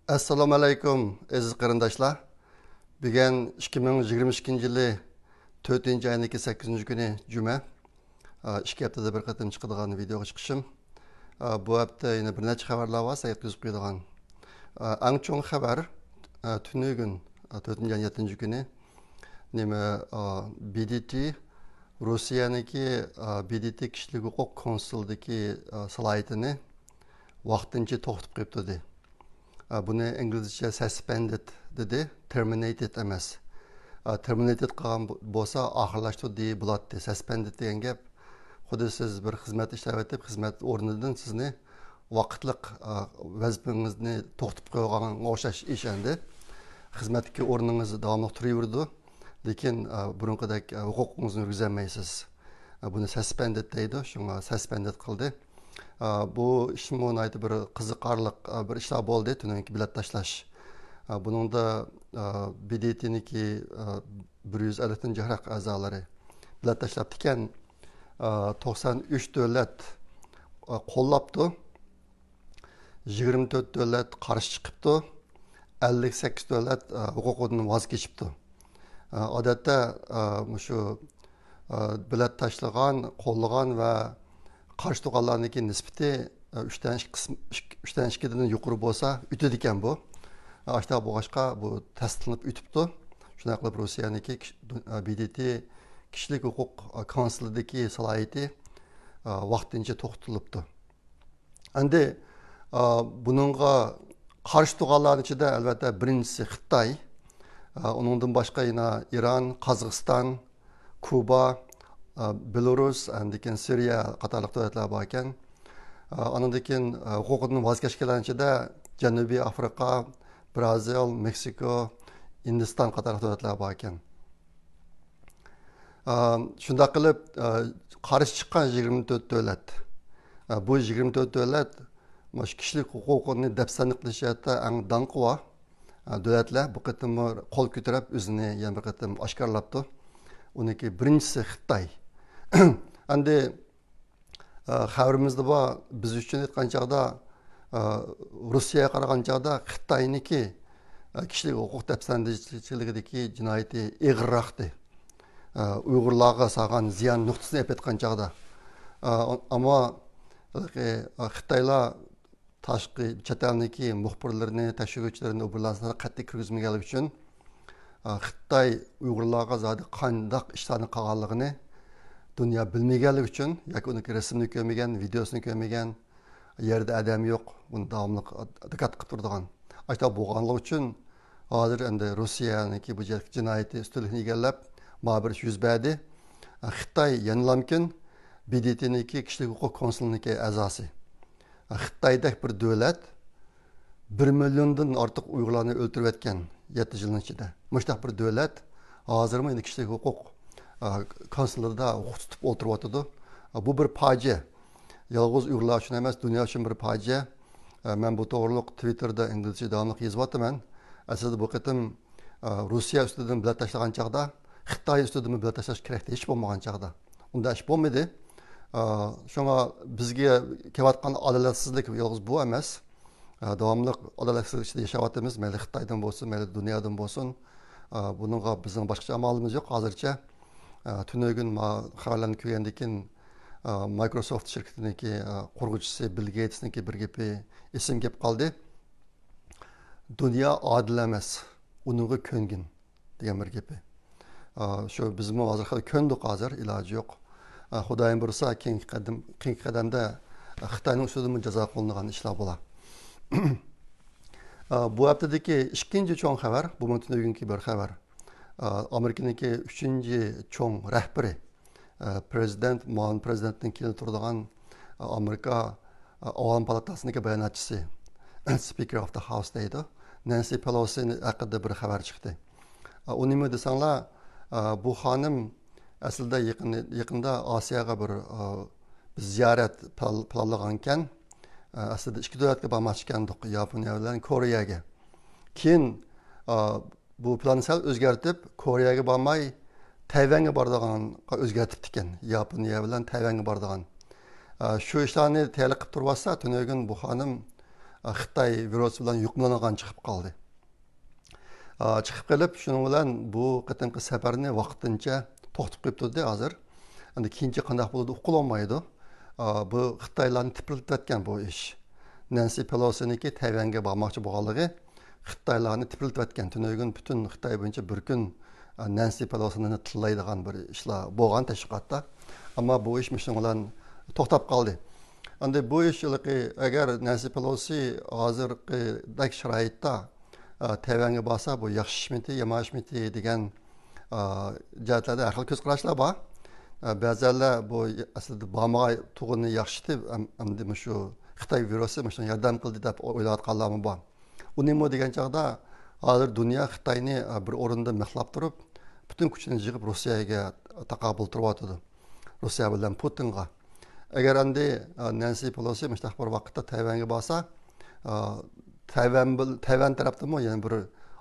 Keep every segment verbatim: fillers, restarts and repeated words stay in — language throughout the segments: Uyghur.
ئەسسالامۇ ئەلەيكۇم، ئەزىز قېرىنداشلار. بۈگۈن ئىككى مىڭ يىگىرمە ئىككىنچى يىلى تۆتىنچى ئاينىڭكى سەككىزىنچى كۈنى، جۈمە. ئىككى ھەپتىدە بىر قېتىم چىقىدىغان ۋىدېئوغا چىقىشىم. بۇ ھەپتە يەنە بىر نەچچە خەۋەرلەر بار سىزگە يەتكۈزۈپ قويىدىغان. ئەڭ چوڭ خەۋەر، تۈنۈگۈن، تۆتىنچى ئاينىڭ يەتتىنچى كۈنى، نېمە، بى دى تى، روسىيەنىڭكى، بى دى تى كىشىلىك ھوقۇق كونسۇلىدىكى سالاھىيىتىنى ۋاقتىنچە توختىتىپ قويۇپتۇ، دېدى. بۇنى ئىنگلىزچە سەسپەندېد دېدى، تېرمىنەيتېد ئەمەس. تېرمىنەيتېد قىلغان بولسا، ئاخىرلاشتۇردى بولاتتى. سەسپەندېد دېگەن گەپ، خۇددى سىز بىر خىزمەتتە ئىشلەۋېتىپ، خىزمەت ئورنىدىن سىزنى ۋاقىتلىق، ئا، ۋەزىپىڭىزنى توختىتىپ قويغانغا ئوخشاش ئىش ئەمدى. خىزمەتتىكى ئورنىڭىز داۋاملىق تۇرۇۋېرىدۇ، لېكىن، ئا، بۇرۇنقىدەك، ئا، ھوقۇقىڭىزنى يۈرگۈزەلمەيسىز. ئا، بۇنى سەسپەندېد دەيدۇ، شۇڭا سەسپەندېد قىلدى. ئا، بۇ ئىشمۇ ناھايىتى بىر قىزىقارلىق، ئا، بىر ئىشلار بولدى تۈنۈگۈنكى بېلەت تاشلاش. ئا، بۇنىڭدا، ئا، بى دى تىنىڭكى، ئا، بىر يۈز ئەللىكتىن جىقراق ئەزالىرى بېلەت تاشلاپتىكەن. ئا، توقسان ئۈچ دۆلەت، ئا، قوللاپتۇ، يىگىرمە تۆت دۆلەت قارشى چىقىپتۇ، ئەللىك سەككىز دۆلەت، ئا، ھوقۇقىدىن ۋاز كېچىپتۇ. ئا، ئادەتتە، ئا، مۇشۇ، ئا، بېلەت تاشلىغان، قوللىغان ۋە قارشى تۇرغانلارنىڭكى نىسبىتى، ئا، ئۈچتىن ئىككى قىسىم، ئىك-، ئۈچتىن ئىككىدىن يۇقىرى بولسا، ئۆتىدىكەن بۇ. ئا، ئاشۇنداق بولغاچقا، بۇ تەستىقلىنىپ ئۆتۈپتۇ. شۇنداق قىلىپ، روسىيەنىڭكى كىش-، بى دى تى كىشىلىك ھوقۇق، ئا، كونسۇلىدىكى سالاھىيىتى، ئا، ۋاقتىنچە توختىتىلىپتۇ. ئەمدى، ئا، بۇنىڭغا قارشى تۇرغانلارنىڭ ئىچىدە، ئەلۋەتتە، بىرىنچىسى خىتاي. ئا، ئۇنىڭدىن باشقا يەنە ئىران، قازاقىستان، كۇبا، ئا، بېلارۇس، ئاندىن كېيىن سۈرىيە قاتارلىق دۆلەتلەر بار ئىكەن. ئا، ئانىڭدىن كېيىن، ئا، ھوقۇقىدىن ۋاز كەچكەنلەرنىڭ ئىچىدە جەنۇبىي ئافرىقا، بىرازىل، مېكسىكو، ھىندىستان قاتارلىق دۆلەتلەر بار ئىكەن. ئا، شۇنداق قىلىپ، ئا، قارشى چىققان يىگىرمە تۆت دۆلەت. ئا، بۇ يىگىرمە تۆت دۆلەت مۇشۇ كىشىلىك ھوقۇقنى دەپسەندە قىلىش جەھەتتە ئەڭ داڭقى بار، ئا، دۆلەتلەر. بۇ قېتىممۇ قول كۆتۈرۈپ، ئۆزىنى يەنە بىر قېتىم ئاشكارىلاپتۇ. ئۇنىڭكى بىرىنچىسى خىتاي. ئەمدى ئە، خەۋىرىمىزدە بار، بىز ئۈچۈن ئېيتقان چاغدا، ئە، روسىيەگە قارىغان چاغدا خىتاينىڭكى، ئە، كىشىلىك ھوقۇق دەپسەندىچىلىكىدىكى جىنايىتى ئېغىرراقتى. ئە، ئۇيغۇرلارغا سالغان زىيان نۇقتىسىنى ئېلىپ ئېيتقان چاغدا. ئە، ئەمما، ئە، خىتايلار تاشقى چەت ئەلنىڭكى مۇخبىرلىرىنى، تەكشۈرگۈچىلىرىنى، ئۇ بىر نەرسىلەرنى قەتئىي كىرگۈزمىگەنلىكى ئۈچۈن، ئا، خىتاي ئۇيغۇرلارغا زادى قانداق ئىشلارنى قىلغانلىقىنى دۇنيا بىلمىگەنلىكى ئۈچۈن ياكى ئۇنىڭكى رەسىمىنى كۆرمىگەن، ۋىدېئوسىنى كۆرمىگەن، يەردە ئادەم يوق، بۇنى داۋاملىق دىققەت قىلىپ تۇرىدىغان. ئاشۇنداق بولغانلىقى ئۈچۈن ھازىر ئەمدى روسىيەنىڭكى بۇ جەھەتتىكى جىنايىتى ئۈستۈنلۈكنى ئىگىلەپ، مانا بىر ئىش يۈز بەردى. خىتاي يەنىلامكىن بى دى تىنىڭكى كىشىلىك ھوقۇق كونسۇلىنىڭكى ئەزاسى. خىتايدەك بىر دۆلەت بىر مىليوندىن ئارتۇق ئۇيغۇرلارنى ئۆلتۈرۈۋەتكەن يەتتە يىلنىڭ ئىچىدە. مۇشۇنداق بىر دۆلەت ھازىرمۇ يەنە كىشىلىك ھوقۇق، ئا، كونسۇلىدا ھوقۇق تۇتۇپ ئولتۇرۇۋاتىدۇ. ئا، بۇ بىر پاجىئە. يالغۇز ئۇيغۇرلار ئۈچۈن ئەمەس، دۇنيا ئۈچۈن بىر پاجىئە. ئا، مەن بۇ توغرۇلۇق تىۋىتتېردا ئىنگلىزچە داۋاملىق يېزىۋاتىمەن. ئەسلىدە بۇ قېتىم، ئا، روسىيە ئۈستىدىن بېلەت تاشلىغان چاغدا، خىتاي ئۈستىدىنمۇ بېلەت تاشلاش كېرەكتى، ھېچ بولمىغان چاغدا. ئۇنداق ئىش بولمىدى. ئا، شۇڭا بىزگە كېلىۋاتقان ئادالەتسىزلىك يالغۇز بۇ ئەمەس. ئا، داۋاملىق ئادالەتسىزلىك ئىچىدە ياشاۋاتىمىز. مەيلى خىتايدىن بولسۇن، مەيلى دۇنيادىن بولسۇن. ئا، بۇنىڭغا بىزنىڭ باشقىچە ئامالىمىز يوق ھازىرچە. ئا، تۈنۈگۈن ما خەۋەرلەرنى كۆرگەندىن كېيىن، ئا، مايكروسوفت شىركىتىنىڭكى، ئا، قۇرغۇچىسى بىل گېيتسنىڭكى بىر گېپى ئېسىمگە كېلىپ قالدى. دۇنيا ئادىل ئەمەس، ئۇنىڭغا كۆنگىن. دېگەن بىر گېپى. ئا، شۇ بىزمۇ ھازىر خېلى كۆندۇق ھازىر، ئىلاجى يوق. ئا، خۇدايىم بۇيرۇسا كېيىنكى قەدەم، كېيىنكى قەدەمدە، ئا، خىتاينىڭ ئۈستىدىنمۇ جازا قوللىنىدىغان ئىشلار بولا. ئا، بۇ ھەپتىدىكى ئىككىنچى چوڭ خەۋەر، بۇمۇ تۈنۈگۈنكى بىر خەۋەر. ئا، ئامېرىكىنىڭكى ئۈچىنچى چوڭ رەھبىرى، ئە، پرېزىدېنت، مۇئاۋىن پرېزىدېنتتىن كېيىن تۇرىدىغان، ئە، ئامېرىكا، ئە، ئاۋام پالاتاسىنىڭكى باياناتچىسى، Speaker of the House دەيدۇ، نەنسى پېلوسى ھەققىدە بىر خەۋەر چىقتى. ئە، ئۇ نېمە دېسەڭلار، ئە، بۇ خانىم ئەسلىدە يېقىن، يېقىندا ئاسىياغا بىر، ئە، بىر زىيارەت پىلان-، پىلانلىغانىكەن. ئە، ئەسلىدە ئىككى دۆلەتكە بارماقچىكەندۇق، ياپونىيە بىلەن كورېيەگە. كېيىن، ئە، بۇ پىلاننى سەل ئۆزگەرتىپ، كورېيەگە بارماي، تەيۋەنگە بارىدىغانغا ئۆزگەرتىپتىكەن. ياپونىيە بىلەن تەيۋەنگە بارىدىغان. ئە، شۇ ئىشلارنى تەييارلىق قىلىپ تۇرۇۋاتسا، تۈنۈگۈن بۇ خانىم، خىتاي ۋىرۇسى بىلەن يۇقۇملانغان چىقىپ قالدى. ئا، چىقىپ قېلىپ، شۇنىڭ بىلەن بۇ قېتىمقى سەپەرنى ۋاقتىنچە توختىتىپ قويۇپ تۇردى ھازىر. ئەمدى كېيىنچە قانداق بولىدۇ، ئۇقۇلمايدۇ. ئا، بۇ خىتايلارنى تىپىرلىتىۋەتكەن بۇ ئىش. نەنسى پېلوسىنىڭكى تەيۋەنگە بارماقچى بولغانلىقى خىتايلارنى تىپىرلىتىۋەتكەن. تۈنۈگۈن پۈتۈن خىتاي بويىچە بىر كۈن، ئا، نەنسى پېلوسىنى تىللايدىغان بىر ئىشلار بولغان تەشۋىقاتتا. ئەمما بۇ ئىش مۇشۇنىڭ بىلەن توختاپ قالدى. ئەمدى بۇ ئىش ھېلىقى، ئەگەر نەنسى پېلوسى ھازىرقىدەك شارائىتتا، ئا، تەيۋەنگە بارسا، بۇ ياخشىمىتى، يامانمىتى دېگەن، ئا، جەھەتلەردە ھەر خىل كۆز قاراشلار بار. ئا، بەزەنلەر بۇ ئەسلىدە بارمىغاي تۇغىنى ياخشىتى، ئەم-، ئەمدى مۇشۇ خىتاي ۋىرۇسى مۇشۇنىڭ ياردەم قىلدى دەپ ئويلاۋاتقانلارمۇ بار. ئۇنىمۇ دېگەن چاغدا، ھازىر دۇنيا خىتاينى، ئا، بىر ئورۇندا مىخلاپ تۇرۇپ، پۈتۈن كۈچىنى يىغىپ روسىيەگە تاقابىل تۇرۇۋاتىدۇ. روسىيە بىلەن پۇتىنغا. ئەگەر ئەمدى، ئا، نەنسى پېلوسى مۇشۇنداق بىر ۋاقىتتا تەيۋەنگە بارسا، ئا، تەيۋەن بىل-، تەيۋەن تەرەپتىنمۇ يەنە بىر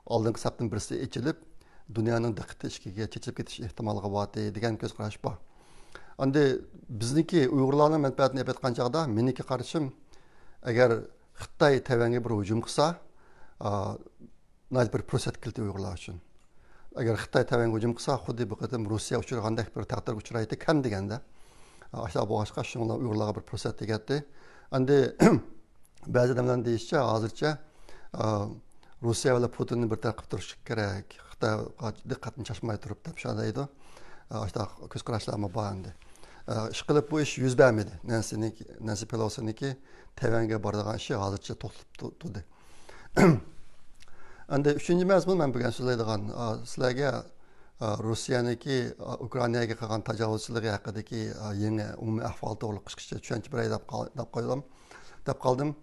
ئالدىنقى سەپتىن بىرسى ئېچىلىپ، دۇنيانىڭ دىققىتى ئىچكىرىگە چېچىپ كېتىش ئېھتىمالىغا بارتى دېگەن كۆز قاراش بار. ئەمدى بىزنىڭكى ئۇيغۇرلارنىڭ مەنپەئەتىنى ئېلىپ ئېيتقان چاغدا، مېنىڭكى قارىشىم، ئەگەر خىتاي تەيۋەنگە بىر ھۇجۇم قىلسا، ئا، ناھايىتى بىر پۇرسەت كىلىتى ئۇيغۇرلار ئۈچۈن. ئەگەر خىتاي تەيۋەنگە ھۇجۇم قىلسا، خۇددى بۇ قېتىم روسىيە ئۇچرىغاندەك بىر تەقدىرگە ئۇچرايتتى، كەم دېگەندە. ئاشۇنداق بولغاچقا، شۇنىڭ بىلەن ئۇيغۇرلارغا بىر پۇرسەت تېگەتتى. ئەمدى بەزى ئادەملەرنىڭ دېيىشىچە، ھازىرچە، ئا، روسىيە بىلەن پۇتىننى بىر تەرەپ قىلىپ تۇرۇش كېرەك، خىتايغا دىققەتنى چاچماي تۇرۇپ، دەپ شۇنداق دەيدۇ. ئا، ئاشۇنداق كۆز قاراشلارمۇ بار ئەمدى. ئا، ئىشقىلىپ بۇ ئىش يۈز بەرمىدى. نەنسىنىڭكى، نەنسى پېلوسىنىڭكى تەيۋەنگە بارىدىغان ئىشى ھازىرچە توختىتىپ تۇ-، تۇردى. ئەمدى ئۈچىنچى مەزمۇن، مەن بۈگۈن سۆزلەيدىغان، ئا، سىلەرگە، ئا، روسىيەنىڭكى، ئا، ئۇكرائىناگە قىلغان تاجاۋۇزچىلىقى ھەققىدىكى، ئا، يېڭى ئومۇمىي ئەھۋال توغرىلىق قىسقىچە چۈشەنچە بېرەي دەپ قال-، دەپ قويدۇم، دەپ قالدىم.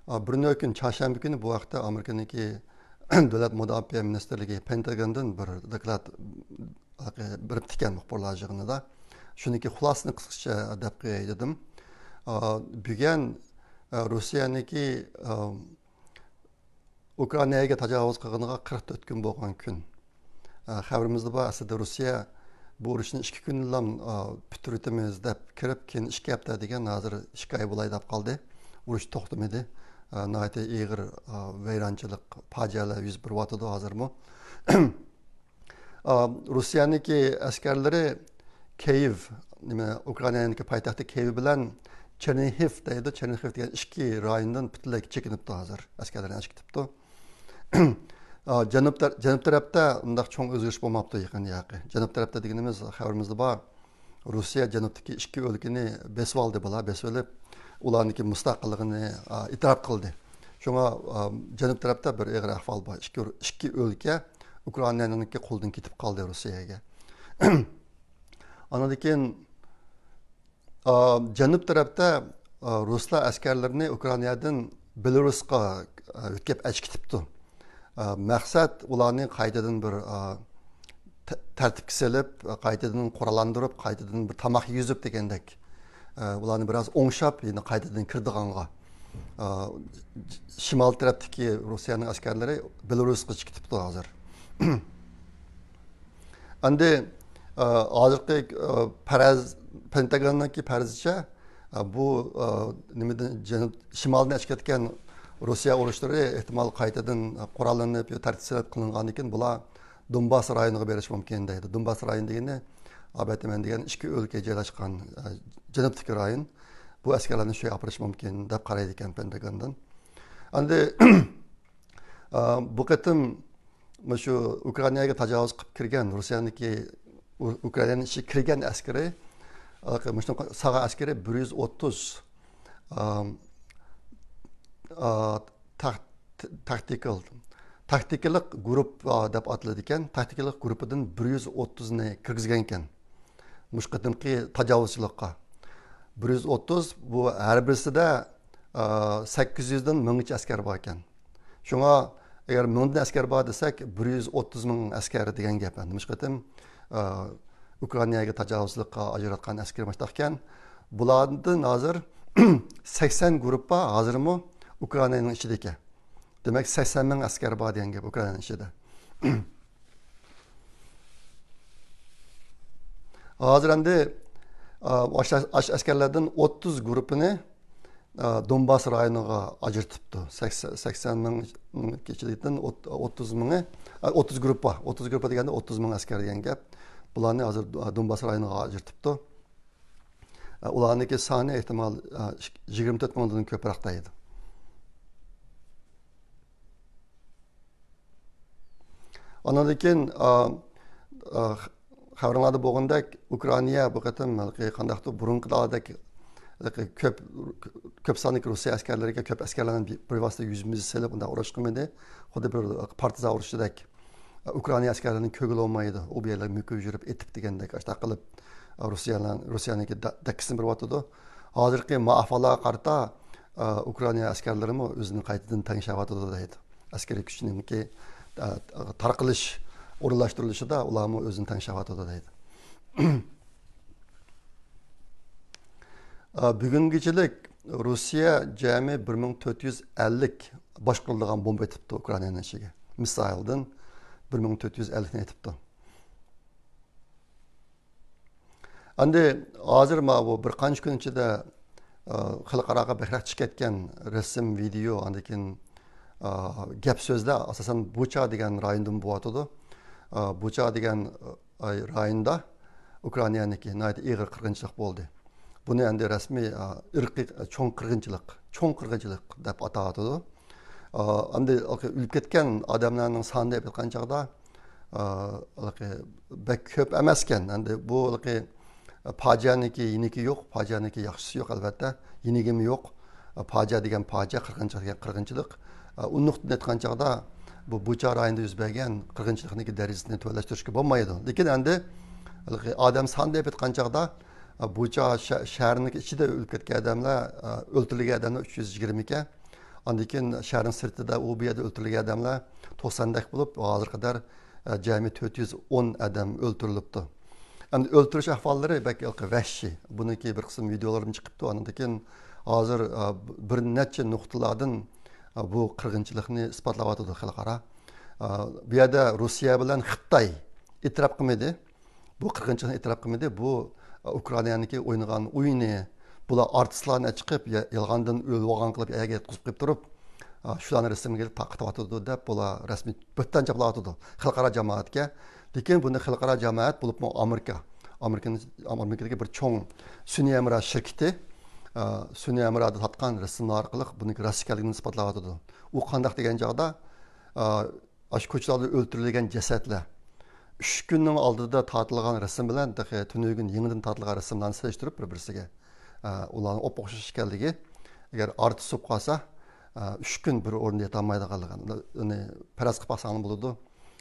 ئا، بىر نۆۋەت كۈن، چارشەنبە كۈنى بۇ ھەقتە ئامېرىكىنىڭكى دۆلەت مۇداپىئە مىنىستىرلىكى پېنتاگوندىن بىر دوكلات بېرىپتىكەن مۇخبىرلار يىغىنىدا. شۇنىڭكى خۇلاسىسىنى قىسقىچە دەپ قوياي دېدىم. ئا، بۈگۈن، ئا، روسىيەنىڭكى، ئا، ئۇكرائىناگە تاجاۋۇز قىلغىنىغا قىرىق تۆت كۈن بولغان كۈن. ئا، خەۋىرىمىزدە بار، ئەسلىدە روسىيە بۇ ئۇرۇشنى ئىككى كۈندىلا، ئا، پۈتتۈرۈۋېتىمىز دەپ كىرىپ، كېيىن ئىككى ھەپتە دېگەن، ھازىر ئىككى ئاي بولاي دەپ قالدى. ئۇرۇش توختىمىدى. ئا، ناھايىتى ئېغىر، ئا، ۋەيرانچىلىق، پاجىئەلەر يۈز بېرىۋاتىدۇ ھازىرمۇ. ئا، روسىيەنىڭكى ئەسكەرلىرى كىيېۋ، نېمە، ئۇكرائىنانىڭكى پايتەختى كىيېۋ بىلەن چېرنىخىف دەيدۇ، چېرنىخىف دېگەن ئىككى رايوندىن پۈتۈنلەي چېكىنىپتۇ ھازىر، ئەسكەرلەرنى ئەكېتىپتۇ. ئا، جەنۇب تەر-، جەنۇب تەرەپتە ئۇنداق چوڭ ئۆزگىرىش بولماپتۇ يېقىندا ھېلىقى. جەنۇب تەرەپتە دېگىنىمىز، خەۋىرىمىزدە بار. روسىيە جەنۇبتىكى ئىككى ئۆلكىنى بېسىۋالدى بۇلار، بېسىۋېلىپ، ئۇلارنىڭكى مۇستەقىللىقىنى، ئا، ئېتىراپ قىلدى. شۇڭا، ئا، جەنۇب تەرەپتە بىر ئېغىر ئەھۋال بار. ئىككى، ئىككى ئۆلكە ئۇكرائىنانىڭكى قولىدىن كېتىپ قالدى روسىيەگە. ئاندىن كېيىن، ئا، جەنۇب تەرەپتە، ئا، رۇسلار ئەسكەرلىرىنى ئۇكرائىنادىن بېلارۇسقا، ئا، يۆتكەپ ئەچىكىتىپتۇ. ئا، مەقسەت ئۇلارنى قايتىدىن بىر، ئا، تە-، تەرتىپكە سېلىپ، قايتىدىن قوراللاندۇرۇپ، قايتىدىن بىر تاماق يېگۈزۈپ دېگەندەك، ئا، ئۇلارنى بىراز ئوڭشاپ، يەنە قايتىدىن كىرىدىغانغا، ئا، شىمال تەرەپتىكى روسىيەنىڭ ئەسكەرلىرى بېلارۇسقا چىقىپ كېتىپتۇ ھازىر. ئەمدى، ئا، ھازىرقى، ئا، پەرەز، پېنتاگوننىڭكى پەرىزىچە، ئا، بۇ، ئا، نېمىدىن، جەنۇب، شىمالدىن ئەچىكىۋەتكەن روسىيە ئۇرۇشلىرى ئېھتىمال قايتىدىن قوراللىنىپ، تەرتىپ سېلىپ قىلىنغاندىن كېيىن، بۇلار دونباس رايونىغا بېرىشى مۇمكىن دەيدۇ. دونباس رايونى دېگىنى، ئابەتىمەن دېگەن ئىككى ئۆلكە جايلاشقان، ئا، جەنۇبتىكى رايون. بۇ ئەسكەرلەرنى شۇ يەرگە ئاپىرىشى مۇمكىن دەپ قارايدىكەن پېنتاگوندىن. ئەمدى ئا، بۇ قېتىم مۇشۇ ئۇكرائىناگە تاجاۋۇز قىلىپ كىرگەن، روسىيەنىڭكى ئۇ-، ئۇكرائىنانىڭ ئىچىگە كىرگەن ئەسكىرى، ھېلىقى مۇشۇ ساغا ئەسكىرى بىر يۈز ئوتتۇز، ئا، ئا، تاك-، تاكتىكال، تاكتىكىلىق گۇرۇپپا دەپ ئاتىلىدىكەن. تاكتىكىلىق گۇرۇپپىدىن بىر يۈز ئوتتۇزنى كىرگۈزگەنكەن. مۇشۇ قېتىمقى تاجاۋۇزچىلىققا. بىر يۈز ئوتتۇز، بۇ ھەر بىرسىدە، ئا، سەككىز يۈزدىن مىڭغىچە ئەسكەر بار ئىكەن. شۇڭا، ئەگەر مىڭدىن ئەسكەر بار دېسەك، بىر يۈز ئوتتۇز مىڭ ئەسكەر دېگەن گەپ. ئەمدى مۇشۇ قېتىم، ئا، ئۇكرائىناگە تاجاۋۇزچىلىققا ئاجراتقان ئەسكەر مۇشۇنداق ئىكەن. بۇلاردىن ھازىر سەكسەن گۇرۇپپا ھازىرمۇ ئۇكرائىنانىڭ ئىچىدە ئىكەن. دېمەك، سەكسەن مىڭ ئەسكەر بار دېگەن گەپ ئۇكرائىنانىڭ ئىچىدە. ھازىر ئەمدى، ئا، ئاش-، ئاش-، ئەسكەرلەردىن ئوتتۇز گۇرۇپپىنى، دونباس رايونىغا ئاجرىتىپتۇ. سەكسەن، سەكسەن مىڭ ئىچىدىن ئوتتۇز مىڭى، ئوتتۇز گۇرۇپپا، ئوتتۇز گۇرۇپپا دېگەندە ئوتتۇز مىڭ ئەسكەر دېگەن گەپ. بۇلارنى ھازىر دونباس رايونىغا ئاجرىتىپتۇ. ئۇلارنىڭكى سانى ئېھتىمال يىگىرمە تۆت مىڭدىن كۆپرەك دەيدۇ. ئاندىن كېيىن، ئا، ئا، خەۋىرىڭلاردا بولغاندەك، ئۇكرائىنا بۇ قېتىم ھېلىقى قانداقتۇر بۇرۇنقىدەك ھېلىقى كۆپ، كۆپ ساندىكى روسىيە ئەسكەرلىرىگە كۆپ ئەسكەرلەرنى بىۋاسىتە يۈزمۇ يۈز سېلىپ، ئۇنداق ئۇرۇش قىلمىدى. خۇددى بىر پارتىزان ئۇرۇشىدەك، ئۇكرائىنا ئەسكەرلىرىنىڭ كۆڭلى بولمايدۇ، ئۇ بۇ يەرلەرگە مۆكۈپ يۈرۈپ ئېتىپ دېگەندەك، ئاشۇنداق قىلىپ، روسىيەنىڭ، روسىيەنىڭكى دە-، دەككىسىنى بېرىۋاتىدۇ. ھازىرقى مۇئاپىلەتلەرگە قارىتا، ئۇكرائىنا ئەسكەرلىرىمۇ ئۆزىنى قايتىدىن تەڭشەۋاتىدۇ دەيدۇ. ئەسكىرىي كۈچنىڭكى، ئە، تارقىلىش، ئورۇنلاشتۇرۇلۇشىدا ئۇلارمۇ ئۆزىنى تەڭشەۋاتىدۇ دەيدۇ. ئە، بۈگۈنگىچىلىك روسىيە جەمئىي بىر مىڭ تۆت يۈز ئەللىك باشقۇرۇلىدىغان بومبا ئېتىپتۇ ئۇكرائىنانىڭ ئىچىگە. مىسسايلدىن بىر مىڭ تۆت يۈز ئەللىكنى ئېتىپتۇ. ئەمدى ھازىر ماۋۇ بىر قانچە كۈن ئىچىدە، ئا، خەلقئاراغا بەكرەك چىقىپ كەتكەن رەسىم، ۋىدېئو، ئاندىن كېيىن، ئا، گەپ سۆزلەر ئاساسەن بۇچا دېگەن رايوندىن بولۇۋاتىدۇ. ئا، بۇچا دېگەن، ئا، رايوندا ئۇكرائىنانىڭكى ناھايىتى ئېغىر قىرغىنچىلىق بولدى. بۇنى ئەمدى رەسمىي، ئا، ئىرقىي، ئا، چوڭ قىرغىنچىلىق، چوڭ قىرغىنچىلىق دەپ ئاتاۋاتىدۇ. ئا، ئەمدى ئۆلۈپ كەتكەن ئادەملەرنىڭ سانى دەپ ئېيتقان چاغدا، ئا، بەك كۆپ ئەمەسكەن. ئەمدى بۇ پاجىئەنىڭكى يېنىكى يوق، پاجىئەنىڭكى ياخشىسى يوق، ئەلۋەتتە، يېنىكىمۇ يوق. پاجىئە دېگەن پاجىئە، قىرغىنچىلىق دېگەن قىرغىنچىلىق. ئۇ نۇقتىدىن ئېيتقان چاغدا، بۇ بۇچا رايونىدا يۈز بەرگەن قىرغىنچىلىقنىڭكى دەرىجىسىنى تۆۋەنلەشتۈرۈشكە بولمايدۇ. لېكىن ئەمدى ئادەم سانى دەپ ئېيتقان چاغدا، بۇچا شە-، شەھىرىنىڭ ئىچىدە ئۆلۈپ كەتكەن ئادەملەر، ئۆلتۈرۈلگەن ئادەملەر ئۈچ يۈز يىگىرمە ئىكەن. ئاندىن كېيىن شەھەرنىڭ سىرتىدا، ئۇ بۇ يەردە ئۆلتۈرۈلگەن ئادەملەر توقساندەك بولۇپ، ھازىرغا قەدەر، ئە، جەمئىي تۆت يۈز ئون ئادەم ئۆلتۈرۈلۈپتۇ. ئەمدى ئۆلتۈرۈش ئەھۋاللىرى بەك ۋەھشىي. بۇنىڭكى بىر قىسىم ۋىدېئولىرىمۇ چىقىپتۇ. ئاندىن كېيىن ھازىر، ئە، بىر نەچچە نۇقتىلاردىن، ئە، بۇ قىرغىنچىلىقنى ئىسپاتلاۋاتىدۇ خەلقئارا. ئە، بۇ يەردە روسىيە بىلەن خىتاي ئېتىراپ قىلمىدى. بۇ قىرغىنچىلىقنى ئېتىراپ قىلمىدى. بۇ، ئە، ئۇكرائىنانىڭكى ئوينىغان ئويۇنى، بۇلار ئارتىسلارنى چىقىپ، يا-، يالغاندىن ئۆلۈۋالغان قىلىپ يەرگە ياتقۇزۇپ قويۇپ تۇرۇپ، ئا، شۇلارنى رەسىمگە ئېلىپ تارقىتىۋاتىدۇ دەپ، بۇلار رەسمىي بۆھتان چاپلاۋاتىدۇ خەلقئارا جامائەتكە. لېكىن بۇنى خەلقئارا جامائەت، بولۇپمۇ ئامېرىكا، ئامېرىكىنى، ئامېرىكىدىكى بىر چوڭ سۈنئىي ھەمراھ شىركىتى، ئا، سۈنئىي ھەمراھدا تارتقان رەسىملەر ئارقىلىق بۇنىڭكى راست ئىكەنلىكىنى ئىسپاتلاۋاتىدۇ. ئۇ قانداق دېگەن چاغدا، ئا، ئاشۇ كوچىلاردا ئۆلتۈرۈلگەن جەسەتلەر، ئۈچ كۈننىڭ ئالدىدا تارتىلغان رەسىم بىلەن تېخى تۈنۈگۈن يېڭىدىن تارتىلغان رەسىملەرنى سېلىشتۇرۇپ بىر-بىرسىگە، ئە، ئۇلارنىڭ ئوپئوخشاش ئىكەنلىكى، ئەگەر ئارتۇس بولۇپ قالسا، ئە، ئۈچ كۈن بىر ئورۇندا ياتالمايدىغانلىقىنى، ئۇنى پەرەز قىلىپ باقساڭلار بولىدۇ.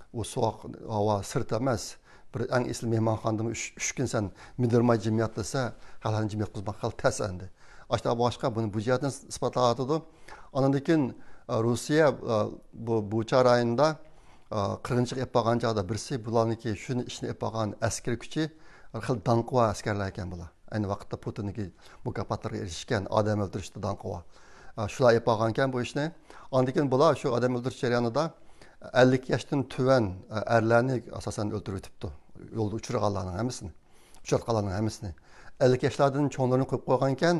ئۇ سوغۇق ھاۋا سىرت ئەمەس، بىر ئەڭ ئېسىل مېھمانخانىدىمۇ ئۈچ، ئۈچ كۈن سەن مىدىرماي جىم يات دېسە، خەلقنى جىم ياتقۇزماق خېلى تەس ئەمدى. ئاشۇنداق بولغاچقا، بۇنى بۇ جەھەتتىن ئىسپاتلاۋاتىدۇ. ئاندىن كېيىن، ئە، روسىيە، ئە، بۇ بۇچا رايونىدا، ئە، قىرغىنچىلىق ئېلىپ بارغان چاغدا بىرسى، بۇلارنىڭكى شۇنى ئىشنى ئېلىپ بارغان ئەسكىرىي كۈچى خېلى داڭقىۋا ئەسكەرلەر ئىكەن بۇلار. ئەينى ۋاقىتتا پۇتىننىڭكى مۇكاپاتلىرىغا ئېرىشكەن، ئادەم ئۆلتۈرۈشتە داڭقىۋا. ئە، شۇلار ئېلىپ بارغانىكەن بۇ ئىشنى. ئاندىن كېيىن بۇلار شۇ ئادەم ئۆلتۈرۈش جەريانىدا ئەللىك ياشتىن تۆۋەن، ئە، ئەرلەرنى ئاساسەن ئۆلتۈرۈۋېتىپتۇ. يولدا ئۇچرىغانلارنىڭ ھەممىسىنى. ئۇچراتقانلارنىڭ ھەممىسىنى. ئەللىك ياشلاردىن چوڭلىرىنى قويۇپ قويغانىكەن،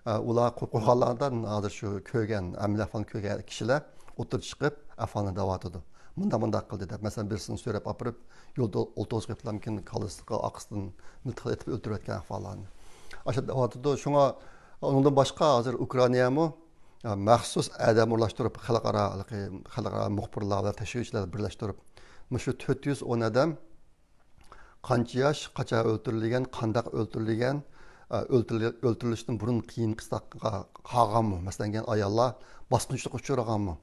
ئە، ئۇلار قويۇپ قويغانلاردىن ھازىر شۇ كۆرگەن، ئەمەلىي ئەھۋالنى كۆرگەن كىشىلەر ئوتتۇرىغا چىقىپ، ئەھۋالنى دەۋاتىدۇ. مۇنداق، مۇنداق قىلدى دەپ، مەسىلەن، بىرسىنى سۆرەپ ئاپىرىپ، يولدا ئولتۇرغۇزۇپ قېلىپلا، كاللىسىغا، ئارقىسىدىن مىلتىق ئېتىپ ئۆلتۈرۈۋەتكەن ئەھۋاللارنى. ئاشۇ دەۋاتىدۇ. شۇڭا ئۇنىڭدىن باشقا ھازىر ئۇكرائىنامۇ، ئە، مەخسۇس ئادەم ئورۇنلاشتۇرۇپ، خەلقئارا، خەلقئارا مۇخبىرلار بىلەن تەكشۈرگۈچىلەر بىرلەشتۈرۈپ، مۇشۇ تۆت يۈز ئون ئادەم قانچە ياش، قاچان ئۆلتۈرۈلگەن، قانداق ئۆلتۈرۈلگەن، ئە، ئۆلتۈرۈل-، ئۆلتۈرۈلۈشتىن بۇرۇن قىيىن قىستاققا قالغانمۇ؟ مەسىلەن، ئاياللار باسقۇنچىلىققا ئۇچرىغانمۇ؟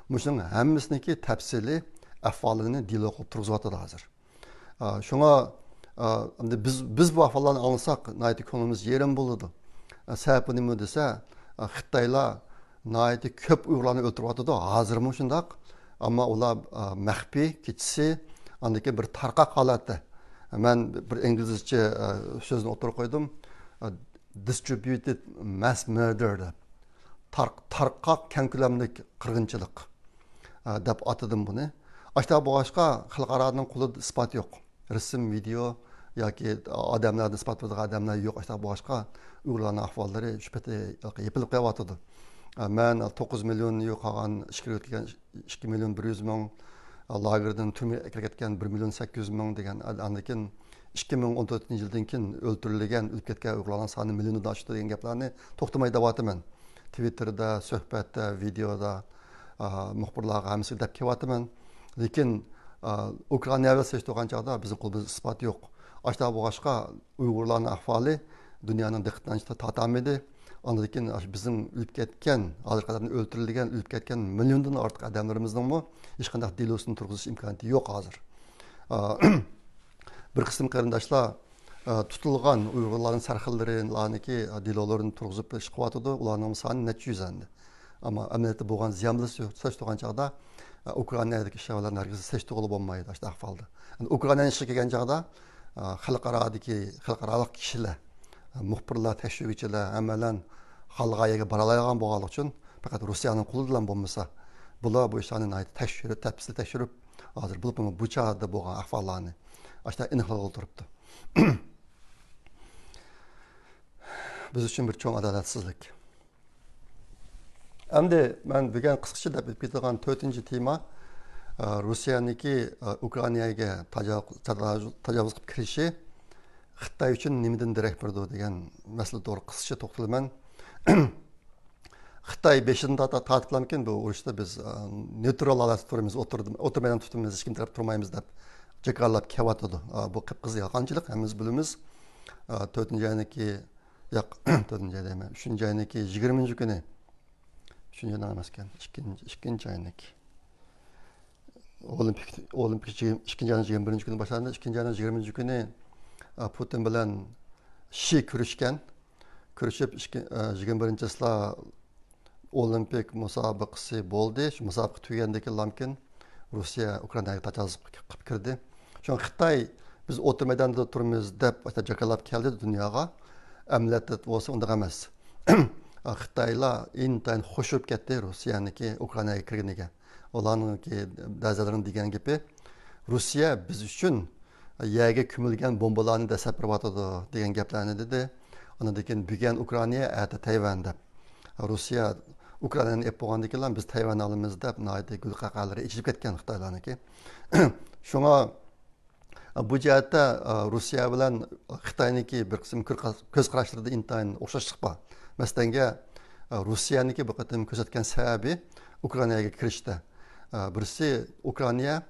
مۇشۇنىڭ ھەممىسىنىڭكى تەپسىلىي ئەھۋالىنى دېلوغا تۇرغۇزۇۋاتىدۇ ھازىر. ئە، شۇڭا، ئە، ئەمدى بىز، بىز بۇ ئەھۋاللارنى ئاڭلىساق، ناھايىتى كۆڭلىمىز يېرىم بولىدۇ. ئە، سەۋەبى نېمە دېسە، ئە، خىتايلار ناھايىتى كۆپ ئۇيغۇرلارنى ئۆلتۈرۈۋاتىدۇ، ھازىرمۇ شۇنداق. ئەمما ئۇلار، ئا، مەخپىي، كېچىسى، ئاندىن كېيىن بىر تارقاق ھالەتتە. مەن بىر ئىنگلىزچە، ئا، سۆزنى ئوتتۇرىغا قويدۇم. ئا، distributed mass murder دەپ. تار-، تارقاق كەڭ كۆلەملىك قىرغىنچىلىق، ئا، دەپ ئاتىدىم بۇنى. ئاشۇنداق بولغاچقا، خەلقئارانىڭ قولىدا ئىسپات يوق. رەسىم، ۋىدېئو، ياكى ئادەملەر، ئىسپات بېرىدىغان ئادەملەر يوق. ئاشۇنداق بولغاچقا، ئۇيغۇرلارنىڭ ئەھۋاللىرى شۇ پېتى يېپىلىپ قېلىۋاتىدۇ. مەن توققۇز مىليون يوق قالغان ئىچكىرى ئۆتكەن ئىككى مىليون بىر يۈز مىڭ، لاگېردىن تۈرمىگە ئەكىرىپ كەتكەن بىر مىليون سەككىز يۈز مىڭ دېگەن، ئاندىن كېيىن ئىككى مىڭ ئون تۆتىنچى يىلدىن كېيىن ئۆلتۈرۈلگەن، ئۆلۈپ كەتكەن ئۇيغۇرلارنىڭ سانى مىليوندىن ئاشتى دېگەن گەپلەرنى توختىماي دەۋاتىمەن. تىۋىتتېردا، سۆھبەتتە، ۋىدېيودا، ئا، مۇخبىرلارغا ھەممىسىگە دەپ كېلىۋاتىمەن. لېكىن، ئا، ئۇكرائىنا بىلەن سېلىشتۇرغان چاغدا بىزنىڭ قولىمىزدا ئىسپات يوق. ئاشۇنداق بولغاچقا، ئۇيغۇرلارنىڭ ئەھۋالى دۇنيانىڭ دىققىتىنى ئانچە تارتالمىدى. ئاندىن كېيىن ئاشۇ بىزنىڭ ئۆلۈپ كەتكەن، ھازىرغا قەدەر ئۆلتۈرۈلگەن، ئۆلۈپ كەتكەن مىليوندىن ئارتۇق ئادەملىرىمىزنىڭمۇ ھېچقانداق دېلوسىنى تۇرغۇزۇش ئىمكانىيىتى يوق ھازىر. ئا، بىر قىسىم قېرىنداشلار، ئا، تۇتۇلغان ئۇيغۇرلارنىڭ سەرخىللىرىنىڭكى، ئا، دېلولىرىنى تۇرغۇزۇپ ئىش قىلىۋاتىدۇ. ئۇلارنىڭ سانى نەچچە يۈز ئەمدى. ئەمما ئەمەلىيەتتە بولغان زىيان بىلەن سېلىشتۇرغان چاغدا، ئە، ئۇكرائىنادىكى ئىشلار بىلەن ھەرگىز سېلىشتۇرغىلى بولمايدۇ ئاشۇنداق ئەھۋالدا. ئەمدى ئۇكرائىنانىڭ ئىشىغا كەلگەن چاغدا، ئە، خەلقئارادىكى، خەلقئارالىق كىشىلەر، ئە، مۇخبىرلار، تەكشۈرگۈچىلەر ھەممەيلەن خالىغان يەرگە بارالايدىغان بولغانلىقى ئۈچۈن، پەقەت روسىيەنىڭ قولىدىلا بولمىسا، بۇلار بۇ ئىشلارنى ناھايىتى تەكشۈرۈپ، تەپسىلىي تەكشۈرۈپ، ھازىر بولۇپمۇ بۇچادا بولغان ئەھۋاللارنى ئاشۇنداق ئېنىقلىغىلى تۇرۇپتۇ. بىز ئۈچۈن بىر چوڭ ئادالەتسىزلىك. ئەمدى مەن بۈگۈن قىسقىچە دەپ ئۆتۈپ كېتىدىغان تۆتىنچى تېما، ئە، روسىيەنىڭكى، ئە، ئۇكرائىناگە تاجاۋۇز، تاجاۋۇز قىلىپ كىرىشى خىتاي ئۈچۈن نېمىدىن دېرەك بېرىدۇ دېگەن مەسىلە توغرا قىسقىچە توختىلىمەن. خىتاي بېشىدىن تارتا-، تارتىپلامكىن بۇ ئۇرۇشتا بىز، ئە، نېيترال ھالەتتە تۇرىمىز، ئوتتۇرىدا، ئوتتۇرا مەيداندا تۇرىمىز، ھېچكىم تەرەپ تۇرمايمىز دەپ جاكارلاپ كېلىۋاتىدۇ. ئە، بۇ قىپقىزىل يالغانچىلىق، ھەممىمىز بىلىمىز. ئە، تۆتىنچى ئاينىڭكى، ياق، تۆتىنچى ئاي دەيمەن، ئۈچىنچى ئاينىڭكى يىگىرمىنچى كۈنى، ئۈچىنچى ئاينىڭ ئەمەسكەن، ئىككىنچى، ئىككىنچى ئاينىڭكى. ئولىمپىك، ئولىمپىك يىگىرمە، ئىككىنچى ئاينىڭ يىگىرمە بىرىنچى كۈنى باشلاندى. ئىككىنچى ئاينىڭ يىگىرمىنچى كۈنى، ئە، پۇتىن بىلەن شى كۆرۈشكەن. كۆرۈشۈپ، ئىككى، ئە، يىگىرمە بىرىنچى چىسلا ئولىمپىك مۇسابىقىسى بولدى. شۇ مۇسابىقە تۈگىگەندىن كېيىنلامكىن روسىيە ئۇكرائىناغا تاجاۋۇز قىلىپ كىردى. شۇڭا خىتاي، بىز ئوتتۇرا مەيداندا تۇرىمىز دەپ جاكارلاپ كەلدى دۇنياغا. ئەمەلىيەتتە بولسا ئۇنداق ئەمەس. خىتايلار ئىنتايىن خوش بولۇپ كەتتى روسىيەنىڭكى ئۇكرائىناغا كىرگىنىگە. ئۇلارنىڭكى بەزىلىرىنىڭ دېگەن گېپى، روسىيە بىز ئۈچۈن يەرگە كۆمۈلگەن بومبىلارنى دەسسەپ بېرىۋاتىدۇ دېگەن گەپلەرنى دېدى. ئاندىن كېيىن بۈگۈن ئۇكرائىنا، ئەتە تەيۋەن دەپ. روسىيە ئۇكرائىنانى ئېلىپ بولغاندىن كېيىن بىز تەيۋەننى ئالىمىز دەپ ناھايىتى گۈلقەھەرلىرى ئېچىلىپ كەتكەن خىتايلارنىڭكى. شۇڭا بۇ جەھەتتە، ئە، روسىيە بىلەن خىتاينىڭكى بىر قىسىم كۆز قاراشلىرىدا ئىنتايىن ئوخشاشلىق بار. مەسىلەنگە، ئە، روسىيەنىڭكى بۇ قېتىم كۆرسەتكەن سەۋەبى ئۇكرائىناغا كىرىشتە. ئە، بىرسى ئۇكرائىنا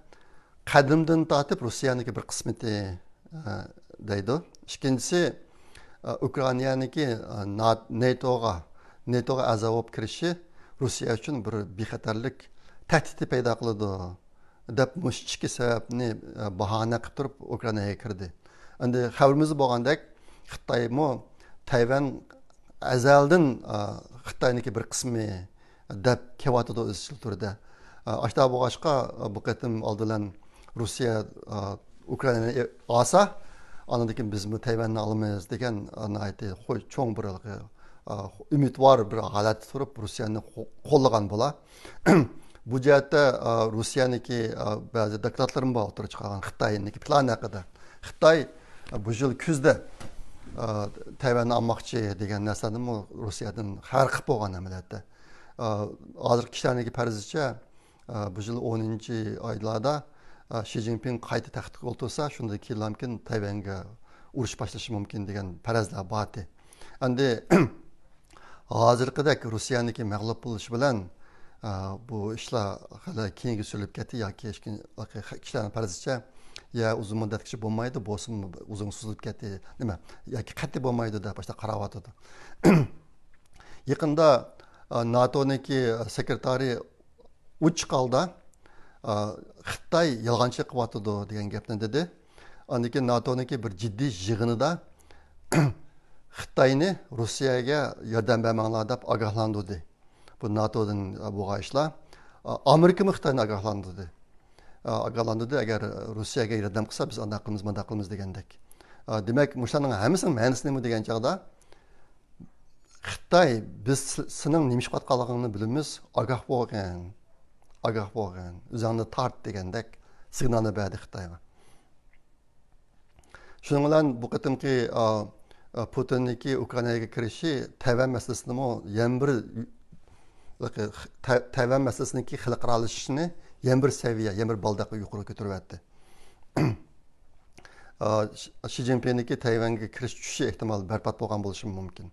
قەدىمدىن تارتىپ روسىيەنىڭكى بىر قىسمىتى، ئە، دەيدۇ. ئىككىنچىسى، ئە، ئۇكرائىنانىڭكى، ئە، نا-، نېتوغا، نېتوغا ئەزا بولۇپ كىرىشى روسىيە ئۈچۈن بىر بىخەتەرلىك تەھدىتى پەيدا قىلىدۇ دەپ مۇشۇ ئىككى سەۋەبنى، ئە، باھانە قىلىپ تۇرۇپ ئۇكرائىناغا كىردى. ئەمدى خەۋىرىمىزدە بولغاندەك خىتايمۇ تەيۋەن ئەزەلدىن، ئە، خىتاينىڭكى بىر قىسمى دەپ كېلىۋاتىدۇ ئىزچىل تۈردە. ئە، ئاشۇنداق بولغاچقا، ئە، بۇ قېتىم ئالدى بىلەن روسىيە، ئە، ئۇكرائىنانى ئالسا، ئاندىن كېيىن بىزمۇ تەيۋەننى ئالىمىز دېگەن، ئە، ناھايىتى خو-، چوڭ بىر، ئە، ئۈمىدۋار بىر ھالەتتە تۇرۇپ روسىيەنى قو-، قوللىغان بولا. بۇ جەھەتتە، ئە، روسىيەنىڭكى، ئە، بەزى دوكلاتلىرىمۇ بار ئوتتۇرىغا چىقارغان خىتاينىڭكى پىلانى ھەققىدە. خىتاي، ئە، بۇ يىل كۈزدە، ئە، تەيۋەننى ئالماقچى دېگەن نەرسىنىمۇ روسىيەدىن خەۋەر قىلىپ بولغان ئەمەلىيەتتە. ئە، ھازىرقى كىشىلەرنىڭكى پەرىزىچە، ئە، بۇ يىل ئونىنچى ئايلاردا، ئە، شى جىنپىڭ قايتا تەختكە ئولتۇرسا، شۇندىن كېيىنلامكىن تەيۋەنگە ئۇرۇش باشلىشى مۇمكىن دېگەن پەرەزلەر بارتى. ئەمدى ھازىرقىدەك روسىيەنىڭكى مەغلۇپ بولۇشى بىلەن، ئە، بۇ ئىشلار خېلى كېيىنگە سۈرۈلۈپ كەتتى ياكى كىشىلەرنىڭ پەرىزىچە، يا ئۇزۇن مۇددەتكىچە بولمايدۇ، بولسىمۇ ئۇزۇنغا سوزۇلۇپ كەتتى، نېمە، ياكى قەتئىي بولمايدۇ دەپ باشتا قاراۋاتىدۇ. يېقىندا، ئە، ناتونىڭكى سېكرېتارى ئوچۇق ھالدا، ئە، خىتاي يالغانچىلىق قىلىۋاتىدۇ دېگەن گەپنى دېدى. ئاندىن كېيىن ناتونىڭكى بىر جىددىي يىغىنىدا خىتاينى روسىيەگە ياردەم بەرمەڭلار دەپ ئاگاھلاندۇردى. بۇ ناتودىن بولغان ئىشلار. ئامېرىكىمۇ خىتاينى ئاگاھلاندۇردى. ئاگاھلاندۇردى، ئەگەر روسىيەگە ياردەم قىلسا، بىز ئانداق قىلىمىز، مانداق قىلىمىز دېگەندەك. دېمەك، مۇشۇلارنىڭ ھەممىسىنىڭ مەنىسى نېمە دېگەن چاغدا، خىتاي، بىز سىلىنىڭ نېمە ئىش قىلىۋاتقانلىقىڭنى بىلىمىز، ئاگاھ بولغىن، ئاگاھ بولغىن، ئۆزۈڭنى تارت دېگەندەك سىگنالنى بەردى خىتايغا. شۇنىڭ بىلەن بۇ قېتىمقى، ئا، ئا، پۇتىننىڭكى ئۇكرائىناغا كىرىشى تەيۋەن مەسىلىسىنىمۇ يەنە بىر، تەي-، تەيۋەن مەسىلىسىنىڭكى خەلقئارالىشىشىنى يەنە بىر سەۋىيە، يەنە بىر بالداققا يۇقىرىغا كۆتۈرۈۋەتتى. ئا، شى، شى جىنپىڭنىڭكى تەيۋەنگە كىرىش چۈشۈشى ئېھتىمال بەربات بولغان بولۇشى مۇمكىن.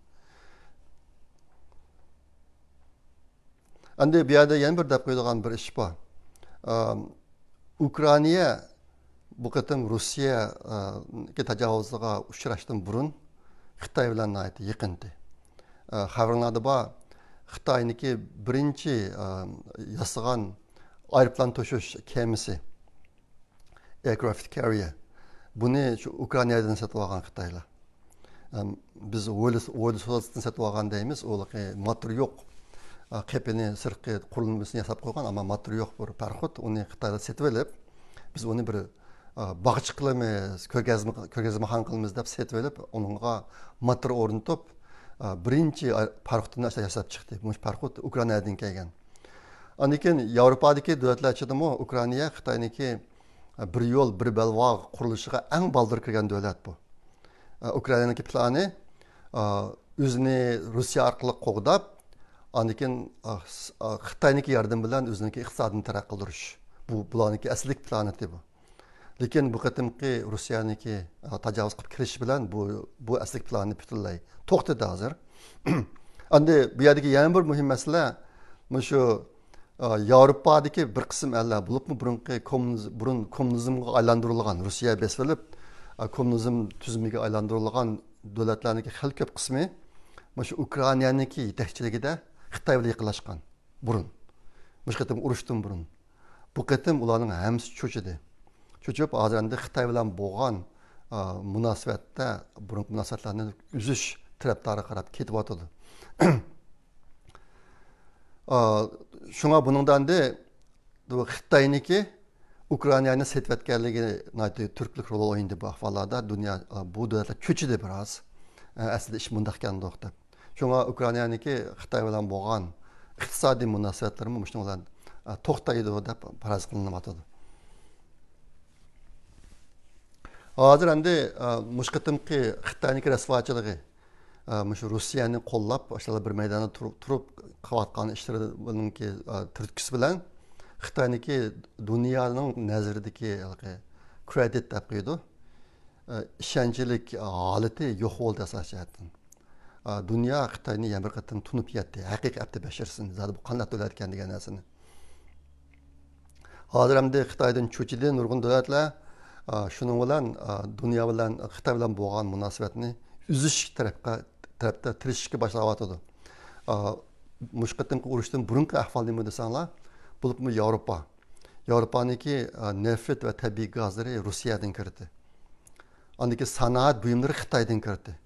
ئەمدى بۇ يەردە يەنە بىر دەپ قويىدىغان بىر ئىش بار. ئا، ئۇكرائىنا بۇ قېتىم روسىيەگە تاجاۋۇزغا ئۇچراشتىن بۇرۇن خىتاي بىلەن ناھايىتى يېقىنتى. ئا، خەۋىرىڭلاردا بار، خىتاينىڭكى بىرىنچى، ئا، ياسىغان ئايروپىلان توشۇش كېمىسى، ئېركرافت كاررىيەر. بۇنى شۇ ئۇكرائىنادىن سېتىۋالغان خىتايلار. ئەم، بىز ھويلا، ھويلا سودىسىدىن سېتىۋالغان دەيمىز، ئۇ ماتورى يوق. ئا، قېپىنى، سىرتقى قۇرۇلمىسىنى ياساپ قويغان، ئەمما ماتورى يوق بىر پاراخوت. ئۇنى خىتايلار سېتىۋېلىپ، بىز ئۇنى بىر، ئا، باغچە قىلىمىز، كۆرگەزمە، كۆرگەزمىخانا قىلىمىز دەپ سېتىۋېلىپ، ئۇنىڭغا ماتور ئورنىتىپ، ئا، بىرىنچى ئاي-، پاراخوتنى ياساپ چىقتى. مۇشۇ پاراخوت ئۇكرائىنادىن كەلگەن. ئاندىن كېيىن ياۋروپادىكى دۆلەتلەر ئىچىدىمۇ ئۇكرائىنا خىتاينىڭكى بىر يول، بىر بەلباغ قۇرۇلۇشىغا ئەڭ بالدۇر كىرگەن دۆلەت بۇ. ئۇكرائىنانىڭكى پىلانى، ئۆزىنى روسىيە ئارقىلىق قوغداپ، ئاندىن كېيىن، خىتاينىڭكى ياردىمى بىلەن ئۆزىنىڭكى ئىقتىسادىنى تەرەققىي قىلدۇرۇش. بۇ، بۇلارنىڭكى ئەسلىدىكى پىلانى بۇ. لېكىن بۇ قېتىمقى روسىيەنىڭكى، ئا، تاجاۋۇز قىلىپ كىرىشى بىلەن بۇ، بۇ ئەسلىكى پىلانى پۈتۈنلەي توختىدى ھازىر. ئەمدى بۇ يەردىكى يەنە بىر مۇھىم مەسىلە، مۇشۇ، ئا، ياۋروپادىكى بىر قىسىم ئەللەر، بولۇپمۇ بۇرۇنقى كوممۇنىز-، بۇرۇن كوممۇنىزمغا ئايلاندۇرۇلغان، روسىيە بېسىۋېلىپ، ئا، كوممۇنىزم تۈزۈمىگە ئايلاندۇرۇلغان دۆلەتلەرنىڭكى خېلى كۆپ قىسمى مۇشۇ ئۇكرائىنانىڭكى يېتەكچىلىكىدە خىتاي بىلەن يېقىنلاشقان بۇرۇن. مۇشۇ قېتىم ئۇرۇشتىن بۇرۇن. بۇ قېتىم ئۇلارنىڭ ھەممىسى چۆچۈدى. چۆچۈپ، ھازىر ئەمدى خىتاي بىلەن بولغان، ئا، مۇناسىۋەتتە، بۇرۇنقى مۇناسىۋەتلەرنى ئۈزۈش تەرەپدارىغا قاراپ كېتىۋاتىدۇ. ئا، شۇڭا بۇنىڭدا ئەمدى بۇ خىتاينىڭكى ئۇكرائىنانى سېتىۋەتكەنلىكى ناھايىتى تۈرتكىلىك رول ئوينىدى بۇ ئەھۋاللاردا. دۇنيا، ئا، بۇ دۆلەتلەر چۆچۈدى بىراز. ئا، ئەسلىدە ئىش مۇنداق ئىكەندۇق دەپ. شۇڭا ئۇكرائىنانىڭكى خىتاي بىلەن بولغان ئىقتىسادىي مۇناسىۋەتلىرىمۇ مۇشۇنىڭ بىلەن، ئە، توختايدۇ دەپ پەرەز قىلىنىۋاتىدۇ. ھازىر ئەمدى، ئە، مۇشۇ قېتىمقى خىتاينىڭكى رەسۋاچىلىقى، ئە، مۇشۇ روسىيەنى قوللاپ، ئاشۇلار بىر مەيداندا تۇرۇپ، تۇرۇپ قىلىۋاتقان ئىشلىرىنىڭكى، ئە، تۈرتكىسى بىلەن خىتاينىڭكى دۇنيانىڭ نەزىرىدىكى ھېلىقى كرېدىت دەپ قويىدۇ. ئە، ئىشەنچلىك ھالىتى يوق بولدى ئاساسىي جەھەتتىن. ئا، دۇنيا خىتاينى يەنە بىر قېتىم تونۇپ يەتتى. ھەقىقىي ئەپتى بەشىرسىن، زادى بۇ قانداق دۆلەت ئىكەن دېگەن نەرسىنى. ھازىر ئەمدى خىتايدىن چۆچىدى نۇرغۇن دۆلەتلەر. ئا، شۇنىڭ بىلەن، ئا، دۇنيا بىلەن، خىتاي بىلەن بولغان مۇناسىۋەتنى ئۈزۈش تەرەپكە، تەرەپتە تىرىشىشكە باشلاۋاتىدۇ. ئا، مۇشۇ قېتىمقى ئۇرۇشتىن بۇرۇنقى ئەھۋال نېمە دېسەڭلار، بولۇپمۇ ياۋروپا. ياۋروپانىڭكى، ئا، نېفىت ۋە تەبىئىي گازلىرى روسىيەدىن كىردى. ئاندىكى سانائەت بۇيۇملىرى خىتايدىن كىردى.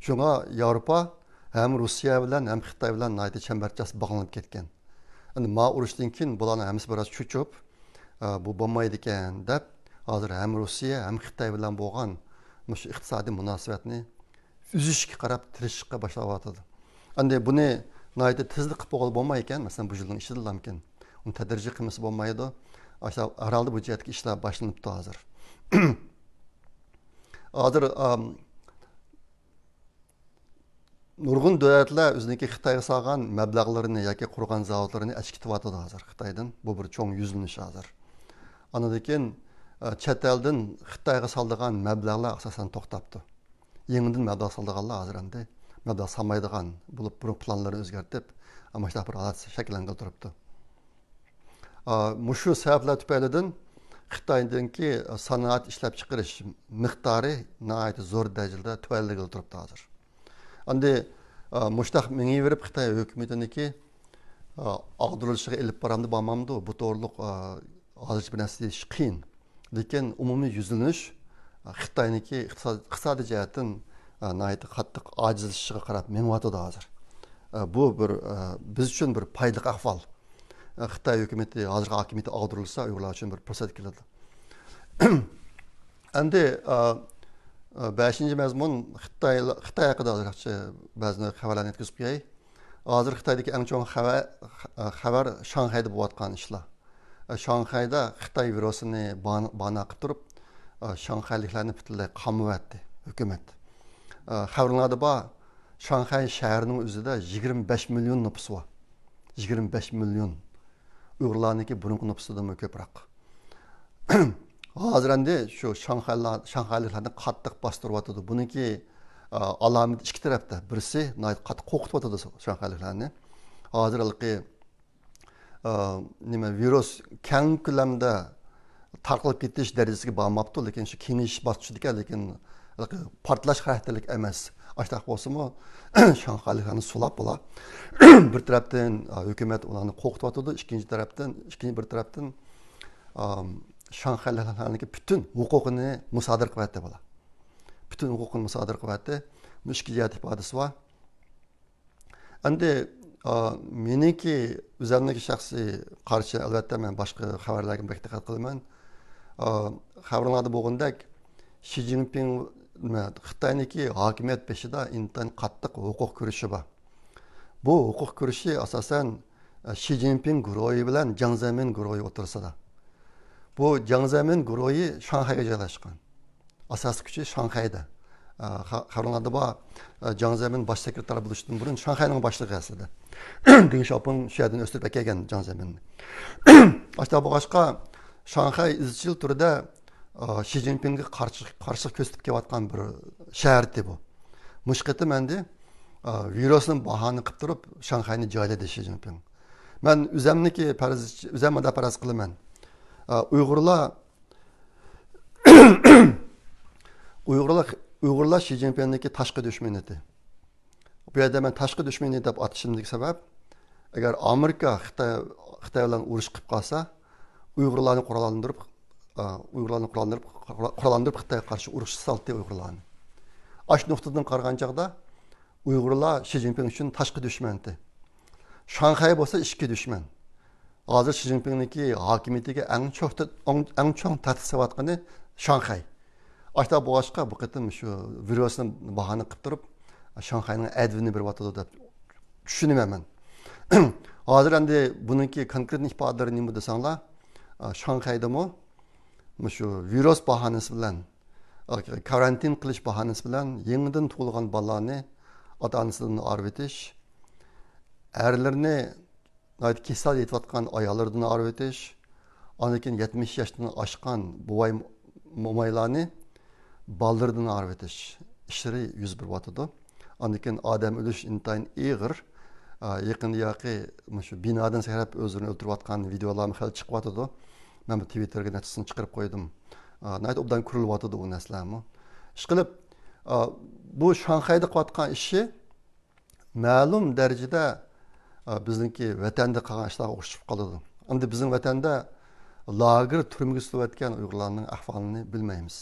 شۇڭا ياۋروپا ھەم روسىيە بىلەن، ھەم خىتاي بىلەن ناھايىتى چەمبەرچاس باغلىنىپ كەتكەن. ئەمدى ما ئۇرۇشتىن كېيىن بۇلارنىڭ ھەممىسى بىراز چۆچۈپ، ئە، بۇ بولمايدىكەن دەپ، ھازىر ھەم روسىيە، ھەم خىتاي بىلەن بولغان مۇشۇ ئىقتىسادىي مۇناسىۋەتنى ئۈزۈشكە قاراپ تىرىشىشقا باشلاۋاتىدۇ. ئەمدى بۇنى ناھايىتى تېزلا قىلىپ بولغىلى بولمايدىكەن، مەسىلەن، بۇ يىلنىڭ ئىچىدىلامكەن. ئۇنى تەدرىجىي قىلمىسا بولمايدۇ. ئاشۇ ھەر ھالدا بۇ جەھەتتىكى ئىشلار باشلىنىپتۇ ھازىر. ھازىر، ئام، نۇرغۇن دۆلەتلەر ئۆزىنىڭكى خىتايغا سالغان مەبلەغلىرىنى ياكى قۇرغان زاۋۇتلىرىنى ئەسكىتىۋاتىدۇ ھازىر خىتايدىن. بۇ بىر چوڭ يۈزلىنىش ھازىر. ئاندىن كېيىن، ئە، چەت ئەلدىن خىتايغا سالىدىغان مەبلەغلەر ئاساسەن توختاپتۇ. يېڭىدىن مەبلەغ سالىدىغانلار ھازىر ئەمدى مەبلەغ سالمايدىغان بولۇپ، بۇرۇن پىلانلىرىنى ئۆزگەرتىپ، مۇشۇنداق بىر ھالەت شەكىللەنگىلى تۇرۇپتۇ. ئا، مۇشۇ سەۋەبلەر تۈپەيلىدىن خىتاينىڭكى سانائەت ئىشلەپچىقىرىش مىقدارى ناھايىتى زور دەرىجىدە تۆۋەنلىگىلى تۇرۇپتۇ ھازىر. ئەمدى، ئا، مۇشۇنداق مېڭىۋېرىپ خىتاي ھۆكۈمىتىنىڭكى، ئا، ئاغدۇرۇلۇشىغا ئېلىپ بارامدۇ، بارمامدۇ، بۇ توغرۇلۇق، ئا، ھازىرچە بىر نەرسە دېيىش قىيىن. لېكىن ئومۇمىي يۈزلىنىش، ئا، خىتاينىڭكى ئىقتىساد-، ئىقتىسادىي جەھەتتىن، ئا، ناھايىتى قاتتىق ئاجىزلىشىشىغا قاراپ مېڭىۋاتىدۇ ھازىر. ئا، بۇ بىر، ئا، بىز ئۈچۈن بىر پايدىلىق ئەھۋال. خىتاي ھۆكۈمىتى، ھازىرقى ھاكىمىيىتى ئاغدۇرۇلسا، ئۇيغۇرلار ئۈچۈن بىر پۇرسەت كېلىدۇ. ئەمدى، ئا، ئا، بەشىنچى مەزمۇن خىتاي، خىتاي ھەققىدە ئازراقچە بەزى خەۋەرلەرنى يەتكۈزۈپ قوياي. ھازىر خىتايدىكى ئەڭ چوڭ خەۋەر، خەۋەر شاڭخەيدە بولۇۋاتقان ئىشلار. شاڭخەيدە خىتاي ۋىرۇسىنى بان-، بانا قىلىپ تۇرۇپ، ئا، شاڭخەيلىكلەرنى پۈتۈنلەي قامىۋەتتى ھۆكۈمەت. ئا، خەۋىرىڭلاردا بار، شاڭخەي شەھىرىنىڭ ئۆزىدە يىگىرمە بەش مىليون نوپۇسى بار. يىگىرمە بەش مىليون. ئۇيغۇرلارنىڭكى بۇرۇنقى نوپۇسىدىنمۇ كۆپرەك. ھازىر ئەمدى شۇ شاڭخەيلار، شاڭخەيلىكلەرنى قاتتىق باستۇرۇۋاتىدۇ. بۇنىڭكى، ئا، ئالامىتى ئىككى تەرەپتە. بىرسى، ناھايىتى قاتتىق قورقۇتۇۋاتىدۇ شاڭخەيلىكلەرنى. ھازىر ھېلىقى، ئا، نېمە، ۋىرۇس كەڭ كۆلەمدە تارقىلىپ كېتىش دەرىجىسىگە بارماپتۇ، لېكىن شۇ كېڭىيىش باسقۇچىدىكەن، لېكىن پارتلاش خاراكتېرلىك ئەمەس. ئاشتاق بولسىمۇ، شاڭخەيلىكلەرنى سولاپ بولا. بىر تەرەپتىن، ئا، ھۆكۈمەت ئۇلارنى قورقۇتۇۋاتىدۇ، ئىككىنچى تەرەپتىن، ئىككىنچى بىر تەرەپتىن، ئام، شاڭخەيلىكلەرنىڭكى پۈتۈن ھوقۇقىنى مۇسادىرە قىلىۋەتتى بۇلار. پۈتۈن ھوقۇقىنى مۇسادىرە قىلىۋەتتى. بۇ ئىككى جەھەت ئىپادىسى بار. ئەمدى، ئا، مېنىڭكى، ئۆزەمنىڭكى شەخسىي قارىشى، ئەلۋەتتە، مەن باشقا خەۋەرلەرگە بەك دىققەت قىلىمەن. ئا، خەۋىرىڭلاردا بولغىنىدەك، شى جىنپىڭ، نېمە، خىتاينىڭكى ھاكىمىيەت بېشىدا ئىنتايىن قاتتىق ھوقۇق كۈرىشى بار. بۇ ھوقۇق كۈرىشى، ئاساسەن، ئا، شى جىنپىڭ گۇرۇھى بىلەن جياڭ زېمىن گۇرۇھى ئوتتۇرىسىدا. بۇ جياڭ زېمىن گۇرۇھى شاڭخەيگە جايلاشقان. ئاساسىي كۈچى شاڭخەيدە. ئا، خا-، خەۋىرىڭلاردا بار، ئا، جياڭ زېمىن باش سېكرېتار بولۇشتىن بۇرۇن شاڭخەينىڭ باشلىقى ئەسلىدە. دېڭ شياۋپىڭ شۇ يەردىن ئۆستۈرۈپ ئەكەلگەن جياڭ زېمىننى. ئاشتا بولغاچقا، شاڭخەي ئىزچىل تۈردە، ئا، شى جىنپىڭگە قارشى، قارشىلىق كۆرسىتىپ كېلىۋاتقان بىر شەھەر ئىدى بۇ. مۇشۇ قېتىم ئەمدى، ئا، ۋىرۇسنى باھانە قىلىپ تۇرۇپ، شاڭخەينى جايلىدى شى جىنپىڭ. مەن ئۆزەمنىكى پەرەز، ئۆزەم مۇنداق پەرەز قىلىمەن. ئا، ئۇيغۇرلار ئۇيغۇرلار، ئۇيغۇرلار شى جىنپىڭنىڭكى تاشقى دۈشمىنى ئىدى. بۇ يەردە مەن تاشقى دۈشمىنى دەپ ئاتىشىمدىكى سەۋەب، ئەگەر ئامېرىكا خىتاي، خىتاي بىلەن ئۇرۇش قىلىپ قالسا، ئۇيغۇرلارنى قوراللاندۇرۇپ، ئا، ئۇيغۇرلارنى قوراللاندۇرۇپ، قوراللاندۇرۇپ خىتايغا قارشى ئۇرۇش سالدى ئۇيغۇرلارنى. ئاشۇ نۇقتىدىن قارىغان چاغدا ئۇيغۇرلار شى جىنپىڭ ئۈچۈن تاشقى دۈشمەن ئىدى. شاڭخەي بولسا ئىچكى دۈشمەن. ھازىر شى جىنپىڭنىڭكى ھاكىمىيىتىگە ئەڭ چوڭ، ئەڭ، ئەڭ چوڭ تەھدىت سېلىۋاتقىنى شاڭخەي. ئاشتا بولغاچقا، بۇ قېتىم شۇ ۋىرۇسنى باھانە قىلىپ تۇرۇپ، شاڭخەينىڭ ئەدىپىنى بېرىۋاتىدۇ دەپ چۈشىنىمەن مەن. ھازىر ئەمدى بۇنىڭكى كونكرېتنى ئىپادىلىرى نېمە دېسەڭلار، شاڭخەيدىمۇ مۇشۇ ۋىرۇس باھانىسى بىلەن، كارانتىن قىلىش باھانىسى بىلەن يېڭىدىن تۇغۇلغان بالىلارنى ئاتا-ئانىسىدىن ئايرىۋېتىش، ئەرلىرىنى ناھايىتى كېسەل يېتىۋاتقان ئاياللىرىدىن ئايرىۋېتىش، ئاندىن كېيىن يەتمىش ياشتىن ئاشقان بوۋاي، مومايلارنى بالىلىرىدىن ئايرىۋېتىش ئىشلىرى يۈز بېرىۋاتىدۇ. ئاندىن كېيىن ئادەم ئۆلۈش ئىنتايىن ئېغىر. ئا، يېقىندا ياقى مۇشۇ بىنادىن سەكرەپ ئۆزلىرىنى ئۆلتۈرۈۋاتقان ۋىدېئولارمۇ خېلى چىقىۋاتىدۇ. مەن بۇ تىۋىتتېرگە نەچچىسىنى چىقىرىپ قويدۇم. ئا، ناھايىتى ئوبدان كۆرۈلۈۋاتىدۇ ئۇ نەرسىلەرمۇ. ئىشقىلىپ، ئا، بۇ شاڭخەيدە قىلىۋاتقان ئىشى مەلۇم دەرىجىدە، ئا، بىزنىڭكى ۋەتەندە قىلغان ئىشلارغا ئوخشىشىپ قالىدۇ. ئەمدى بىزنىڭ ۋەتەندە لاگېر، تۈرمىگە سولىۋەتكەن ئۇيغۇرلارنىڭ ئەھۋالىنى بىلمەيمىز.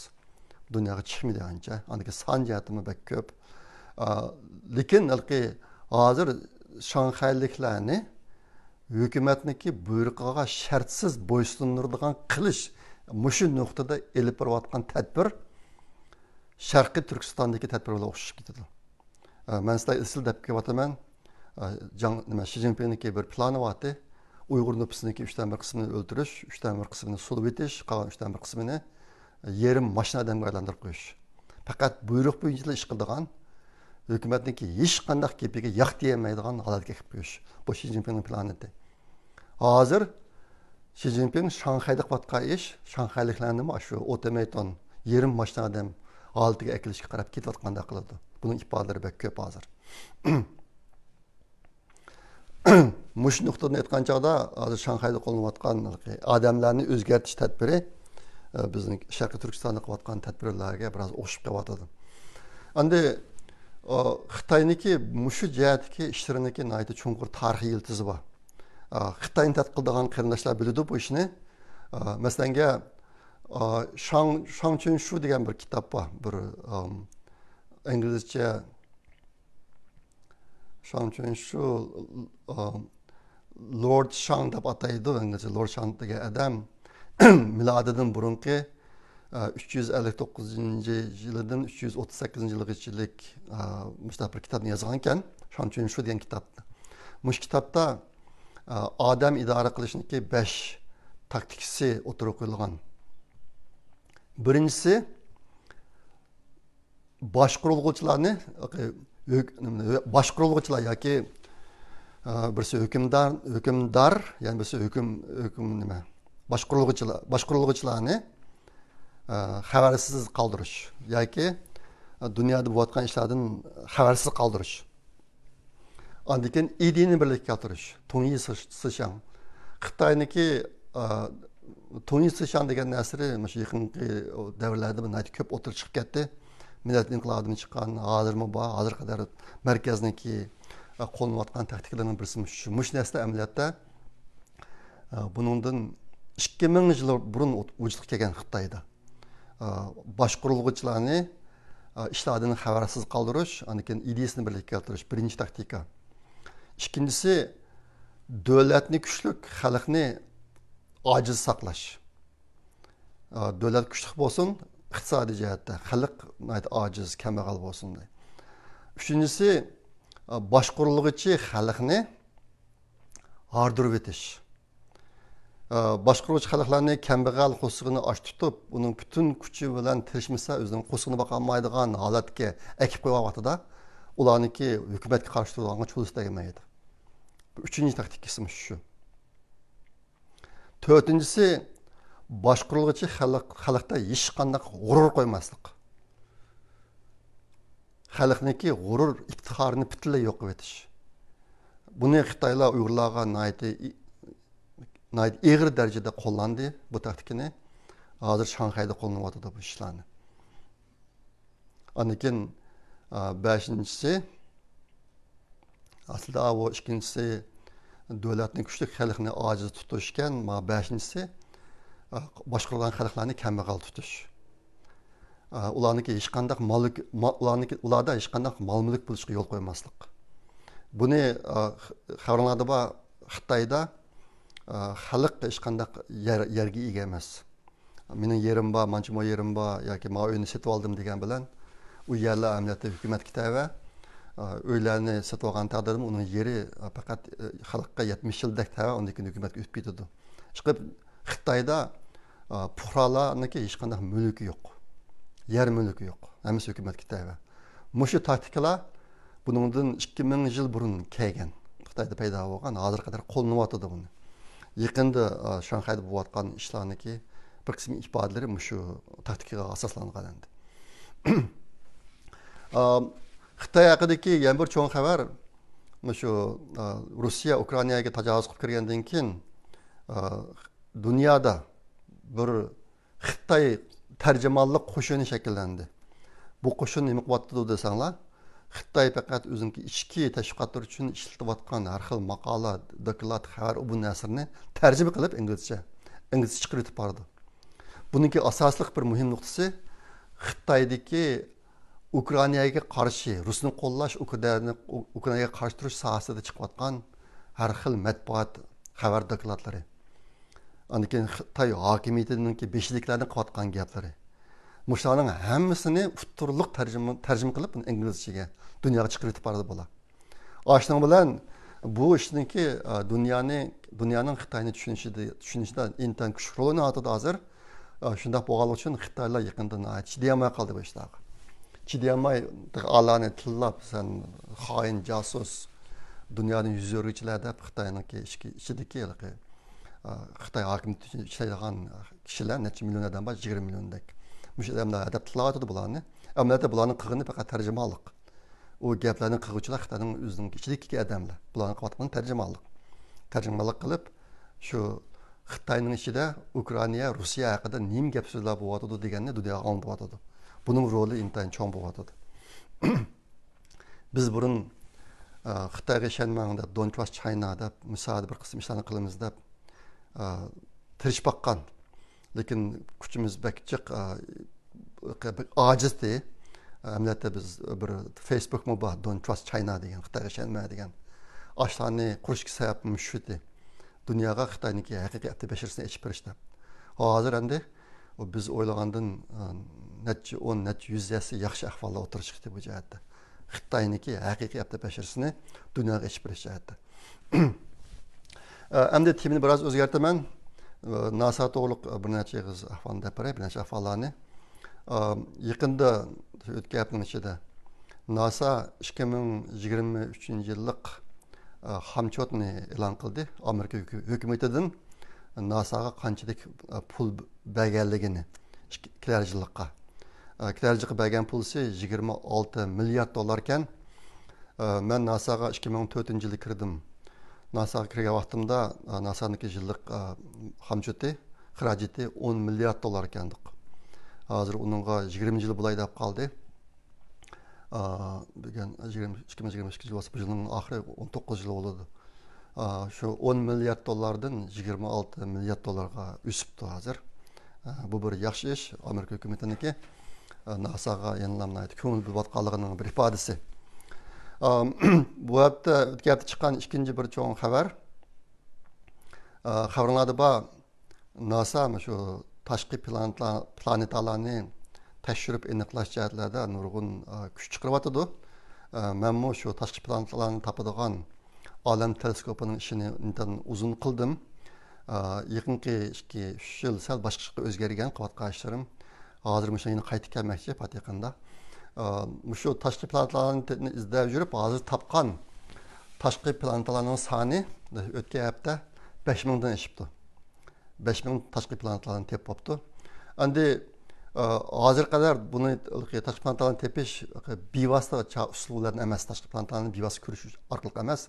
دۇنياغا چىقمىدى ئانچە. ئاندىكى سان جەھەتتىنمۇ بەك كۆپ. ئا، لېكىن ھېلىقى ھازىر شاڭخەيلىكلەرنى ھۆكۈمەتنىڭكى بۇيرۇقىغا شەرتسىز بويسۇندۇرىدىغان قىلىش، مۇشۇ نۇقتىدا ئېلىپ بېرىۋاتقان تەدبىر شەرقىي تۈركىستاندىكى تەدبىر بىلەن ئوخشىشىپ كېتىدۇ. ئە، مەن سىلەرگە ئىزچىل دەپ كېلىۋاتىمەن. ئە، جاڭ، نېمە، شى جىنپىڭنىڭكى بىر پىلانى بارتى. ئۇيغۇر نوپۇسىنىڭكى ئۈچتىن بىر قىسمىنى ئۆلتۈرۈش، ئۈچتىن بىر قىسمىنى سولىۋېتىش، قالغان ئۈچتىن بىر قىسمىنى يېرىم ماشىنا ئادەمگە ئايلاندۇرۇپ قويۇش. پەقەت بۇيرۇق بويىچىلا ئىش قىلىدىغان، ھۆكۈمەتنىڭكى ھېچقانداق گېپىگە ياق دېيەلمەيدىغان ھالەتكە كېلىپ قويۇش. بۇ شى جىنپىڭنىڭ پىلانى ئىدى. ھازىر شى جىنپىڭ شاڭخەيدە قىلىۋاتقان ئىش، شاڭخەيلىكلەرنىمۇ شۇ ئولتىماتوم، يېرىم ماشىنا ئادەم ھالىتىگە ئەكېلىشكە قاراپ كېتىۋاتقاندەك قىلىدۇ. بۇنىڭ ئىپادىلىرى بەك كۆپ ھازىر. مۇشۇ نۇقتىدىن ئېيتقان چاغدا، ھازىر شاڭخەيدە قوللىنىۋاتقان ئادەملەرنى ئۆزگەرتىش تەدبىرى، ئە، بىزنىڭ شەرقىي تۈركىستاندا قىلىۋاتقان تەدبىرلەرگە بىراز ئوخشىشىپ قېلىۋاتىدۇ. ئەمدى، ئا، خىتاينىڭكى مۇشۇ جەھەتتىكى ئىشلىرىنىڭكى ناھايىتى چوڭقۇر تارىخىي يىلتىزى بار. ئا، خىتاينى تەتقىق قىلىدىغان قېرىنداشلار بىلىدۇ بۇ ئىشنى. ئا، مەسىلەنگە، ئا، شاڭ، شاڭ چۈنشۇ دېگەن بىر كىتاب بار. بىر، ئام، ئىنگلىزچە شاڭ چۈنشۇ، ئا، لورد شاڭ دەپ ئاتايدۇ، ئىنگلىزچە لورد شاڭ دېگەن ئادەم مىلادىدىن بۇرۇنقى، ئا، ئۈچ يۈز ئەللىك توققۇزىنچى يىلىدىن ئۈچ يۈز ئوتتۇز سەككىزىنچى يىلغىچىلىك، ئا، مۇشۇنداق بىر كىتابنى يازغان ئىكەن، شاڭ چۈنشۇ دېگەن كىتابنى. مۇشۇ كىتابتا، ئا، ئادەم ئىدارە قىلىشنىڭكى بەش تاكتىكىسى ئوتتۇرىغا قويۇلغان. بىرىنچىسى، باشقۇرۇلغۇچىلارنى، ھۆك-، باشقۇرۇلغۇچىلار ياكى، ئە، بىرسى ھۆكۈمدار، ھۆكۈمدار، يەنە بىرسى ھۆكۈم، ھۆكۈم نېمە؟ باشقۇرۇلغۇچىلار، باشقۇرۇلغۇچىلارنى، ئە، خەۋەرسىز قالدۇرۇش ياكى، ئە، دۇنيادا بولۇۋاتقان ئىشلاردىن خەۋەرسىز قالدۇرۇش. ئاندىن كېيىن ئىدىيىنى بىرلىككە كەلتۈرۈش. تۇڭيى سىشياڭ. خىتاينىڭكى، ئا، تۇڭيى سىشياڭ دېگەن نەرسىلىرى مۇشۇ يېقىنقى دەۋرلەردە ناھايىتى كۆپ ئوتتۇرىغا چىقىپ كەتتى. مىللەت ئىنقىلابىدىن چىققان، ھازىرمۇ بار، ھازىرغا قەدەر مەركەزنىڭكى، ئا، قوللىنىۋاتقان تاكتىكىلىرىنىڭ بىرسى مۇشۇ، مۇشۇ نەرسىلەر ئەمەلىيەتتە، ئا، بۇنىڭدىن ئىككى مىڭ يىل بۇرۇن ۋۇجۇدقا كەلگەن خىتايدا. ئا، باشقۇرۇلغۇچىلارنى، ئا، ئىشلاردىن خەۋەرسىز قالدۇرۇش، ئاندىن كېيىن ئىدىيىسىنى بىرلىككە كەلتۈرۈش، بىرىنچى تاكتىكا. ئىككىنچىسى، دۆلەتنى كۈچلۈك، خەلقنى ئاجىز ساقلاش. ئا، دۆلەت كۈچلۈك بولسۇن، ئىقتىسادىي جەھەتتە، خەلق ناھايىتى ئاجىز، كەمبەغەل بولسۇن دەي. ئۈچىنچىسى، ئا، باشقۇرۇلغۇچى خەلقنى ھاردۇرۇۋېتىش. ئە، باشقۇرغۇچى خەلقلەرنى كەمبەغەل، قورسىقىنى ئاچ تۇتۇپ، ئۇنىڭ پۈتۈن كۈچى بىلەن تىرىشمىسا، ئۆزىنىڭ قورسىقىنى باقالمايدىغان ھالەتكە ئەكىپ قويغان ۋاقتىدا، ئۇلارنىڭكى ھۆكۈمەتكە قارشى تۇرىدىغانغا چولىسى تەگمەيدۇ. بۇ ئۈچىنچى تاكتىكىسى مۇشۇ. تۆتىنچىسى، باشقۇرۇلغۇچى خەلق، خەلقتە ھېچقانداق غۇرۇر قويماسلىق. خەلقنىڭكى غۇرۇر، ئىپتىخارىنى پۈتۈنلەي يوق قىلىۋېتىش. بۇنى خىتايلار ئۇيغۇرلارغا ناھايىتى، ناھايىتى ئېغىر دەرىجىدە قوللاندى بۇ تاكتىكىنى. ھازىر شاڭخەيدە قوللىنىۋاتىدۇ بۇ ئىشلارنى. ئاندىن كېيىن، ئا، بەشىنچىسى، ئەسلىدە ئاۋۇ ئىككىنچىسى دۆلەتنى كۈچلۈك، خەلقنى ئاجىز تۇتۇش ئىكەن، مانا بەشىنچىسى، ئا، باشقۇرۇلغان خەلقلەرنى كەمبەغەل تۇتۇش. ئا، ئۇلارنىڭكى ھېچقانداق مال، ما-، ئۇلارنىڭكى، ئۇلاردا ھېچقانداق مال مۈلۈك بولۇشىغا يول قويماسلىق. بۇنى، ئا، خ-، خەۋىرىڭلاردا بار، خىتايدا، ئا، خەلق ھېچقانداق يەر، يەرگە ئىگە ئەمەس. مېنىڭ يېرىم بار، مانچە مو يېرىم بار ياكى ماۋۇ ئۆينى سېتىۋالدىم دېگەن بىلەن ئۇ يەرلەر ئەمەلىيەتتە ھۆكۈمەتكە تەۋە. ئا، ئۆيلەرنى سېتىۋالغان تەقدىردىمۇ ئۇنىڭ يېرى، ئا، پەقەت، ئا، خەلققە يەتمىش يىلدەك تەۋە، ئاندىن كېيىن ھۆكۈمەتكە ئۆتۈپ كېتىدۇ. ئىشقىلىپ، خىتايدا، ئا، پۇقرالارنىڭكى ھېچقانداق مۈلكى يوق. يەر مۈلكى يوق. ھەممىسى ھۆكۈمەتكە تەۋە. مۇشۇ تاكتىكىلار بۇنىڭدىن ئىككى مىڭ يىل بۇرۇن كەلگەن، خىتايدا پەيدا بولغان، ھازىرغا قەدەر قوللىنىۋاتىدۇ بۇنى. يېقىندا، ئا، شاڭخەيدە بولۇۋاتقان ئىشلارنىڭكى بىر قىسىم ئىپادىلىرى مۇشۇ تاكتىكىغا ئاساسلانغان ئەمدى. ئا، خىتاي ھەققىدىكى يەنە بىر چوڭ خەۋەر، مۇشۇ، ئا، روسىيە ئۇكرائىناگە تاجاۋۇز قىلىپ كىرگەندىن كېيىن، ئا، دۇنيادا بىر خىتاي تەرجىمانلىق قوشۇنى شەكىللەندى. بۇ قوشۇن نېمە قىلىۋاتىدۇ دېسەڭلار، خىتاي پەقەت ئۆزىنىڭكى ئىچكى تەشۋىقاتلىرى ئۈچۈن ئىشلىتىۋاتقان ھەر خىل ماقالە، دوكلات، خەۋەر، ئۇ بۇ نەرسىلەرنى تەرجىمە قىلىپ ئىنگلىزچە، ئىنگلىزچە چىقىرىۋېتىپ بارىدۇ. بۇنىڭكى ئاساسلىق بىر مۇھىم نۇقتىسى، خىتايدىكى ئۇكرائىناگە قارشى، رۇسنى قوللاش، ئۇكرائىناگە قارشى تۇرۇش ساھەسىدە چىقىۋاتقان ھەر خىل مەتبۇئات، خەۋەر دوكلاتلىرى. ئاندىن كېيىن خىتاي ھاكىمىيىتىنىڭكى بېشىدىكىلەرنىڭ قىلىۋاتقان گەپلىرى. مۇشۇلارنىڭ ھەممىسىنى ئۇتتۇرلۇق تەرجىمە، تەرجىمە قىلىپ، بۇنى ئىنگلىزچىگە دۇنياغا چىقىرىۋېتىپ بارىدۇ بۇلار. ئاشۇنىڭ بىلەن بۇ ئىشنىڭكى، ئا، دۇنيانى، دۇنيانىڭ خىتاينى چۈشىنىشىدە، چۈشىنىشىدە ئىنتايىن كۈچلۈك رول ئويناۋاتىدۇ ھازىر. ئا، شۇنداق بولغانلىقى ئۈچۈن خىتايلار يېقىندا ناھايىتى چىدىيالماي قالدى بۇ ئىشلارغا. چىدىيالماي ئالارنى تىللاپ، سەن خائىن، جاسۇس، دۇنيادىن يۈز ئۆرۈگۈچىلەر دەپ خىتاينىڭكى ئىچكى، ئىچىدىكى ھېلىقى، ئا، خىتاي ھاكىمىيىتى ئۈچۈن ئىشلەيدىغان كىشىلەر نەچچە مىليون ئادەم بار، يىگىرمە مىليوندەك. مۇشۇ ئادەملەر ھەدەپ تىللاۋاتىدۇ بۇلارنى. ئەمەلىيەتتە بۇلارنىڭ قىلغىنى پەقەت تەرجىمانلىق. ئۇ گەپلەرنى قىلغۇچىلار خىتاينىڭ ئۆزىنىڭ ئىچىدىكى ئادەملەر. بۇلارنىڭ قىلىۋاتقىنى تەرجىمانلىق. تەرجىمانلىق قىلىپ، شۇ خىتاينىڭ ئىچىدە ئۇكرائىنا، روسىيە ھەققىدە نېمە گەپ سۆزلەر بولۇۋاتىدۇ دېگەننى دۇنياغا ئاڭلىتىۋاتىدۇ. بۇنىڭ رولى ئىنتايىن چوڭ بولۇۋاتىدۇ. بىز بۇرۇن، ئە، خىتايغا ئىشەنمەڭ دەپ، Don't trust China دەپ، مۇساھىدە بىر قىسىم ئىشلارنى قىلىمىز دەپ، ئە، تىرىشىپ باققان. لېكىن كۈچىمىز بەك جىق، ئە، بەك ئاجىزدى. ئەمەلىيەتتە بىز بىر فېيسبۇكمۇ بار، Don't trust China دېگەن، خىتايغا ئىشەنمە دېگەن. ئاشۇلارنى قۇرۇشتىكى سەۋەبمۇ شۇ ئىدى. دۇنياغا خىتاينىڭكى ھەقىقىي ئەپتى بەشىرىسىنى ئېچىپ بېرىش دەپ. ھازىر ئەمدى ئۇ بىز ئويلىغاندىن، ئە، نەچچە ئون، نەچچە يۈز ھەسسە ياخشى ئەھۋالدا ئوتتۇرىغا چىقتى بۇ جەھەتتە. خىتاينىڭكى ھەقىقىي ئەپتى بەشىرىسىنى دۇنياغا ئېچىپ بېرىش جەھەتتە. ئە، ئەمدى تېمىنى بىراز ئۆزگەرتىمەن. ناسا توغرۇلۇق بىر نەچچە ئېغىز ئەھۋالنى دەپ بېرەي، بىر نەچچە ئەھۋاللارنى. ئا، يېقىندا، شۇ ئۆتكەن ھەپتىنىڭ ئىچىدە، ناسا ئىككى مىڭ يىگىرمە ئۈچىنچى يىللىق، ئا، خامچوتنى ئېلان قىلدى. ئامېرىكا ھۆكۈ-، ھۆكۈمىتىدىن ناساغا قانچىلىك، ئا، پۇل بەرگەنلىكىنى ئىككى، كېلەر يىللىققا. ئا، كېلەر يىللىققا بەرگەن پۇلسى يىگىرمە ئالتە مىليارد دوللاركەن. ئا، مەن ناساغا ئىككى مىڭ تۆتىنچى يىلى كىردىم. ناساغا كىرگەن ۋاقتىمدا، ئا، ناسانىڭكى يىللىق، ئا، خامچوتى، خىراجىتى ئون مىليارد دوللار ئىكەندۇق. ھازىر ئۇنىڭغا يىگىرمە يىل بولاي دەپ قالدى. ئا، بۈگۈن يىگىرمە، ئىككى مىڭ يىگىرمە ئىككىنچى يىل بولسا، بۇ يىلنىڭ ئاخىرى ئون توققۇز يىل بولىدۇ. ئا، شۇ ئون مىليارد دوللاردىن يىگىرمە ئالتە مىليارد دوللارغا ئۆسۈپتۇ ھازىر. ئا، بۇ بىر ياخشى ئىش. ئامېرىكا ھۆكۈمىتىنىڭكى، ئا، ناساغا يەنىلا ناھايىتى كۆڭۈل بۆلۈۋاتقانلىقىنىڭ بىر ئىپادىسى. ئا، بۇ ھەپتە، ئۆتكەن ھەپتە چىققان ئىككىنچى بىر چوڭ خەۋەر. ئا، خەۋىرىڭلاردا بار، ناسا مۇشۇ تاشقى پلانېتلا-، پلانېتالارنى تەكشۈرۈپ ئېنىقلاش جەھەتلەردە نۇرغۇن، ئا، كۈچ چىقىرىۋاتىدۇ. ئا، مەنمۇ شۇ تاشقى پلانېتالارنى تاپىدىغان ئالەم تېلېسكوپىنىڭ ئىشىنى ئىنتايىن ئۇزۇن قىلدىم. ئا، يېقىنقى ئىككى، ئۈچ يىل سەل باشقىچە ئۆزگەرگەن قىلىۋاتقان ئىشلىرىم. ھازىر مۇشۇ يەنە قايتىپ كەلمەكچى پات يېقىندا. ئا، مۇشۇ تاشقى پلانېتالارنى ئىزدەپ يۈرۈپ، ھازىر تاپقان تاشقى پلانېتالارنىڭ سانى ئۆتكەن ھەپتە بەش مىڭدىن ئېشىپتۇ. بەش مىڭ تاشقى پلانېتالارنى تېپىپ بوپتۇ. ئەمدى، ئا، ھازىرغا قەدەر بۇنى، تاشقى پلانېتالارنى تېپىش بىۋاسىتە چا-، ئۇسۇل بىلەن ئەمەس، تاشقى پلانېتالارنى بىۋاسىتە كۆرۈش ئارقىلىق ئەمەس،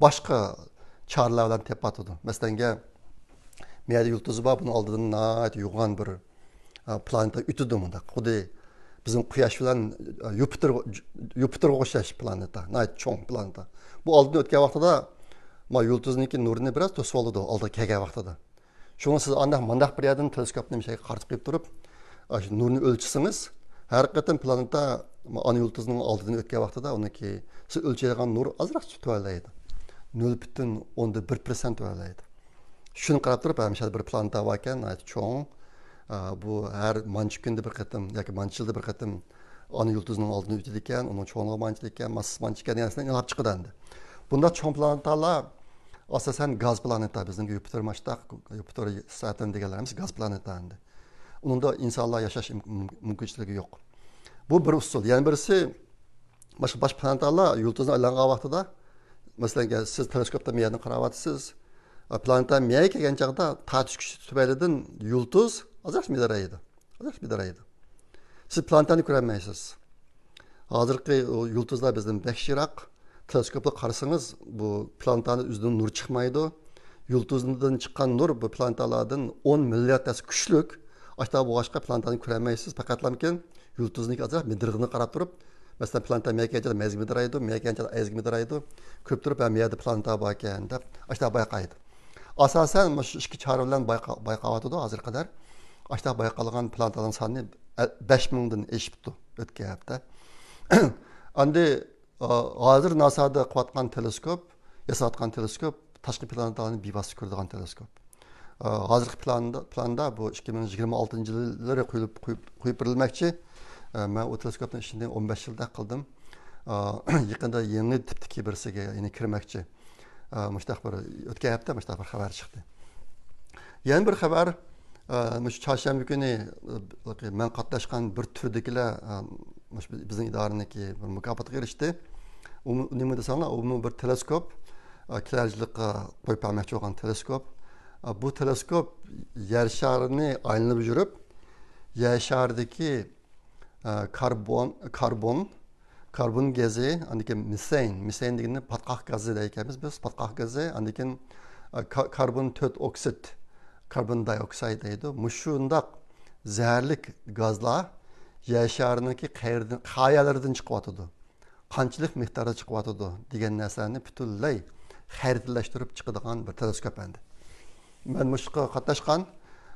باشقا چارىلەر بىلەن تېپىۋاتىدۇ. مەسىلەنگە، مەيەردە يۇلتۇزى بار، بۇنىڭ ئالدىدىن ناھايىتى يوغان بىر، ئا، پلانېتا ئۆتىدۇ مۇنداق. خۇددى بىزنىڭ قۇياش بىلەن، ئا، يۇپىتېر، يۇپىتېرغا ئوخشاش پلانېتا، ناھايىتى چوڭ پلانېتا. بۇ ئالدىدىن ئۆتكەن ۋاقتىدا، ما، يۇلتۇزنىڭكى نۇرىنى بىراز توسۇۋالىدۇ، ئالدىغا كەلگەن ۋاقتىدا. شۇڭا سىز ئانداق مانداق بىر يەردىن تېلېسكوپنى مۇشۇ يەرگە قارىتىپ قويۇپ تۇرۇپ، ئاشۇ نۇرنى ئۆلچىسىڭىز، ھەر قېتىم پلانېتا ئانا يۇلتۇزنىڭ ئالدىدىن ئۆتكەن ۋاقتىدا ئۇنىڭكى سىز ئۆلچەيدىغان نۇر ئازراق تۆۋەنلەيدۇ. نۆل پۈتۈن ئوندىن بىر پىرسەنت تۆۋەنلەيدۇ. شۇنى قاراپ تۇرۇپ، ھە، مۇشۇ يەردە بىر پلانېتا باركەن، ناھايىتى چوڭ. ئا، بۇ ھەر مانچە كۈندە بىر قېتىم ياكى مانچە يىلدا بىر قېتىم ئانا يۇلتۇزنىڭ ئالدىدىن ئۆتىدىكەن، ئۇنىڭ چوڭلۇقى مانچە ئىكەن، ماسسىسى مانچە ئىكەن دېگەن نەرسىلەرنى ئېلان چىقىدۇ ئەمدى. بۇنداق چوڭ پلانېتالار ئاساسەن گاز پلانېتا، بىزنىڭ يۇپىتېر ماشتاق، يۇپىتېر، ساتۇرن دېگەنلىرىمىز گاز پلانېتا ئەمدى. ئۇنىڭدا ئىنسانلار ياشاش ئىم-، مۇم-، مۇمكىنچىلىكى يوق. بۇ بىر ئۇسۇل. يەنە بىرسى، باشقا، باشقا پلانېتالار يۇلتۇزنى ئايلانغان ۋاقتىدا، مەسىلەن، سىز تېلېسكوپتا مەيەردىن قاراۋاتىسىز. پلانېتا مەيەرگە كەلگەن چاغدا تارتىش كۈچى تۈپەيلىدىن يۇلتۇز ئازراق مىدىرايدۇ. ئازراق مىدىرايدۇ. سىز پلانېتانى كۆرەلمەيسىز. ھازىرقى ئۇ يۇلتۇزلار بىزدىن بەك يىراق. تېلېسكوپلا قارىسىڭىز، بۇ پلانېتانى ئۆزىدىن نۇر چىقمايدۇ. يۇلتۇزدىن چىققان نۇر بۇ پلانېتالاردىن ئون مىليارد ھەسسە كۈچلۈك. ئاشتا بولغاچقا پلانېتانى كۆرەلمەيسىز. پەقەتلەمكىن يۇلتۇزنىڭكى ئازراق مىدىرىغىنى قاراپ تۇرۇپ، مەسىلەن، پلانېتا مەيەرگە كەلگەن چاغدا مەيەرگە مىدىرايدۇ، مەيەرگە كەلگەن چاغدا ئەينىگە مىدىرايدۇ. كۆرۈپ تۇرۇپ، ھە، مەيەردە پلانېتا باركەن دەپ، ئاشتا بايقايدۇ. ئاساسەن مۇشۇ ئىككى چارە بىلەن بايقا-، بايقاۋاتىدۇ ھازىرغا قەدەر. ئاشتا بايقالغان پلانېتالارنىڭ سانى ئە-، بەش مىڭدىن ئېشىپتۇ ئۆتكەن ھەپتە. ئەمدى، ئا، ھازىر ناسادا قىلىۋاتقان تېلېسكوپ، ياساۋاتقان تېلېسكوپ، تاشقى پلانېتالارنى بىۋاسىتە كۆرىدىغان تېلېسكوپ. ئا، ھازىرقى پىلاندا، پىلاندا بۇ ئىككى مىڭ يىگىرمە ئالتىنچى يىللىرى قويۇلۇپ، قويۇپ، قويۇپ بېرىلمەكچى. ئا، مەن ئۇ تېلېسكوپنىڭ ئىشىنى ئون بەش يىلدا قىلدىم. ئا، يېقىندا يېڭى تىپتىكى بىرسىگە يەنە كىرمەكچى. ئا، مۇشۇنداق بىر، ئۆتكەن ھەپتە مۇشۇنداق بىر خەۋەر چىقتى. يەنە بىر خەۋەر، ئا، مۇشۇ چارشەنبە كۈنى، ئا، مەن قاتناشقان بىر تۈردىكىلەر، ئا، مۇشۇ بىز-، بىزنىڭ ئىدارىنىڭكى بىر مۇكاپاتىغا ئېرىشتى. ئۇ نېمە دېسەڭلار، ئۇمۇ بىر تېلېسكوپ، ئا، كېلەر يىللىققا قويۇپ بەرمەكچى بولغان تېلېسكوپ. ئا، بۇ تېلېسكوپ يەر شارىنى ئايلىنىپ يۈرۈپ، يەر شارىدىكى، ئا، كاربون، كاربون، كاربون گازى، ئاندىن كېيىن مېتان، مېتان دېگىنى پاتقاق گازى دەيدىكەنمىز بىز، پاتقاق گازى، ئاندىن كېيىن، ئا، كا-، كاربون تۆت ئوكسىد، كاربون دايئوكسايد دەيدۇ. مۇشۇنداق زەھەرلىك گازلار يەر شارىنىڭكى قەيەردىن، قەيەرلىرىدىن چىقىۋاتىدۇ، قانچىلىك مىقداردا چىقىۋاتىدۇ دېگەن نەرسىلەرنى پۈتۈنلەي خەرىتىلەشتۈرۈپ چىقىدىغان بىر تېلېسكوپ ئەمدى. مەن مۇشۇققا قاتناشقان،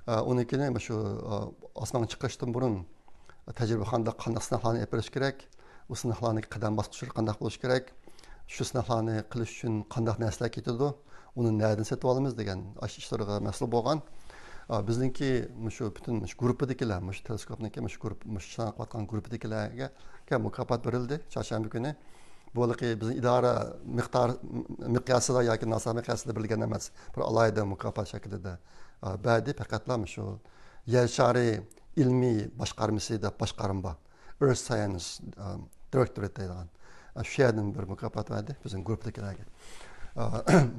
ئە، ئۇنىڭكىنى مۇشۇ، ئە، ئاسمانغا چىقىرىشتىن بۇرۇن تەجرىبىخانىدا قانداق سىناقلارنى ئېلىپ بېرىش كېرەك، ئۇ سىناقلارنىڭ قەدەم باسقۇچلىرى قانداق بولۇشى كېرەك، شۇ سىناقلارنى قىلىش ئۈچۈن قانداق نەرسىلەر كېتىدۇ، ئۇنى نەدىن سېتىۋالىمىز دېگەن ئاشۇ ئىشلارغا مەسئۇل بولغان. ئا، بىزنىڭكى مۇشۇ پۈتۈن مۇشۇ گۇرۇپپىدىكىلەر، مۇشۇ تېلېسكوپنىڭكى مۇشۇ گۇرۇپ-، مۇشۇ سىناق قىلىۋاتقان گۇرۇپپىدىكىلەرگە مۇكاپات بېرىلدى چارشەنبە كۈنى. بۇ ھېلىقى بىزنىڭ ئىدارە مىقدار، مىقياسىدا ياكى ناسا مىقياسىدا بېرىلگەن ئەمەس، بىر ئالاھىدە مۇكاپات شەكلىدە، ئا، بەردى. پەقەتلا شۇ يەر شارى ئىلمىي باشقارمىسى دەپ باشقارما بار. Earth Science، ئا، Directorate دەيدىغان. ئا، شۇ يەردىن بىر مۇكاپات بەردى بىزنىڭ گۇرۇپپىدىكىلەرگە. ئا،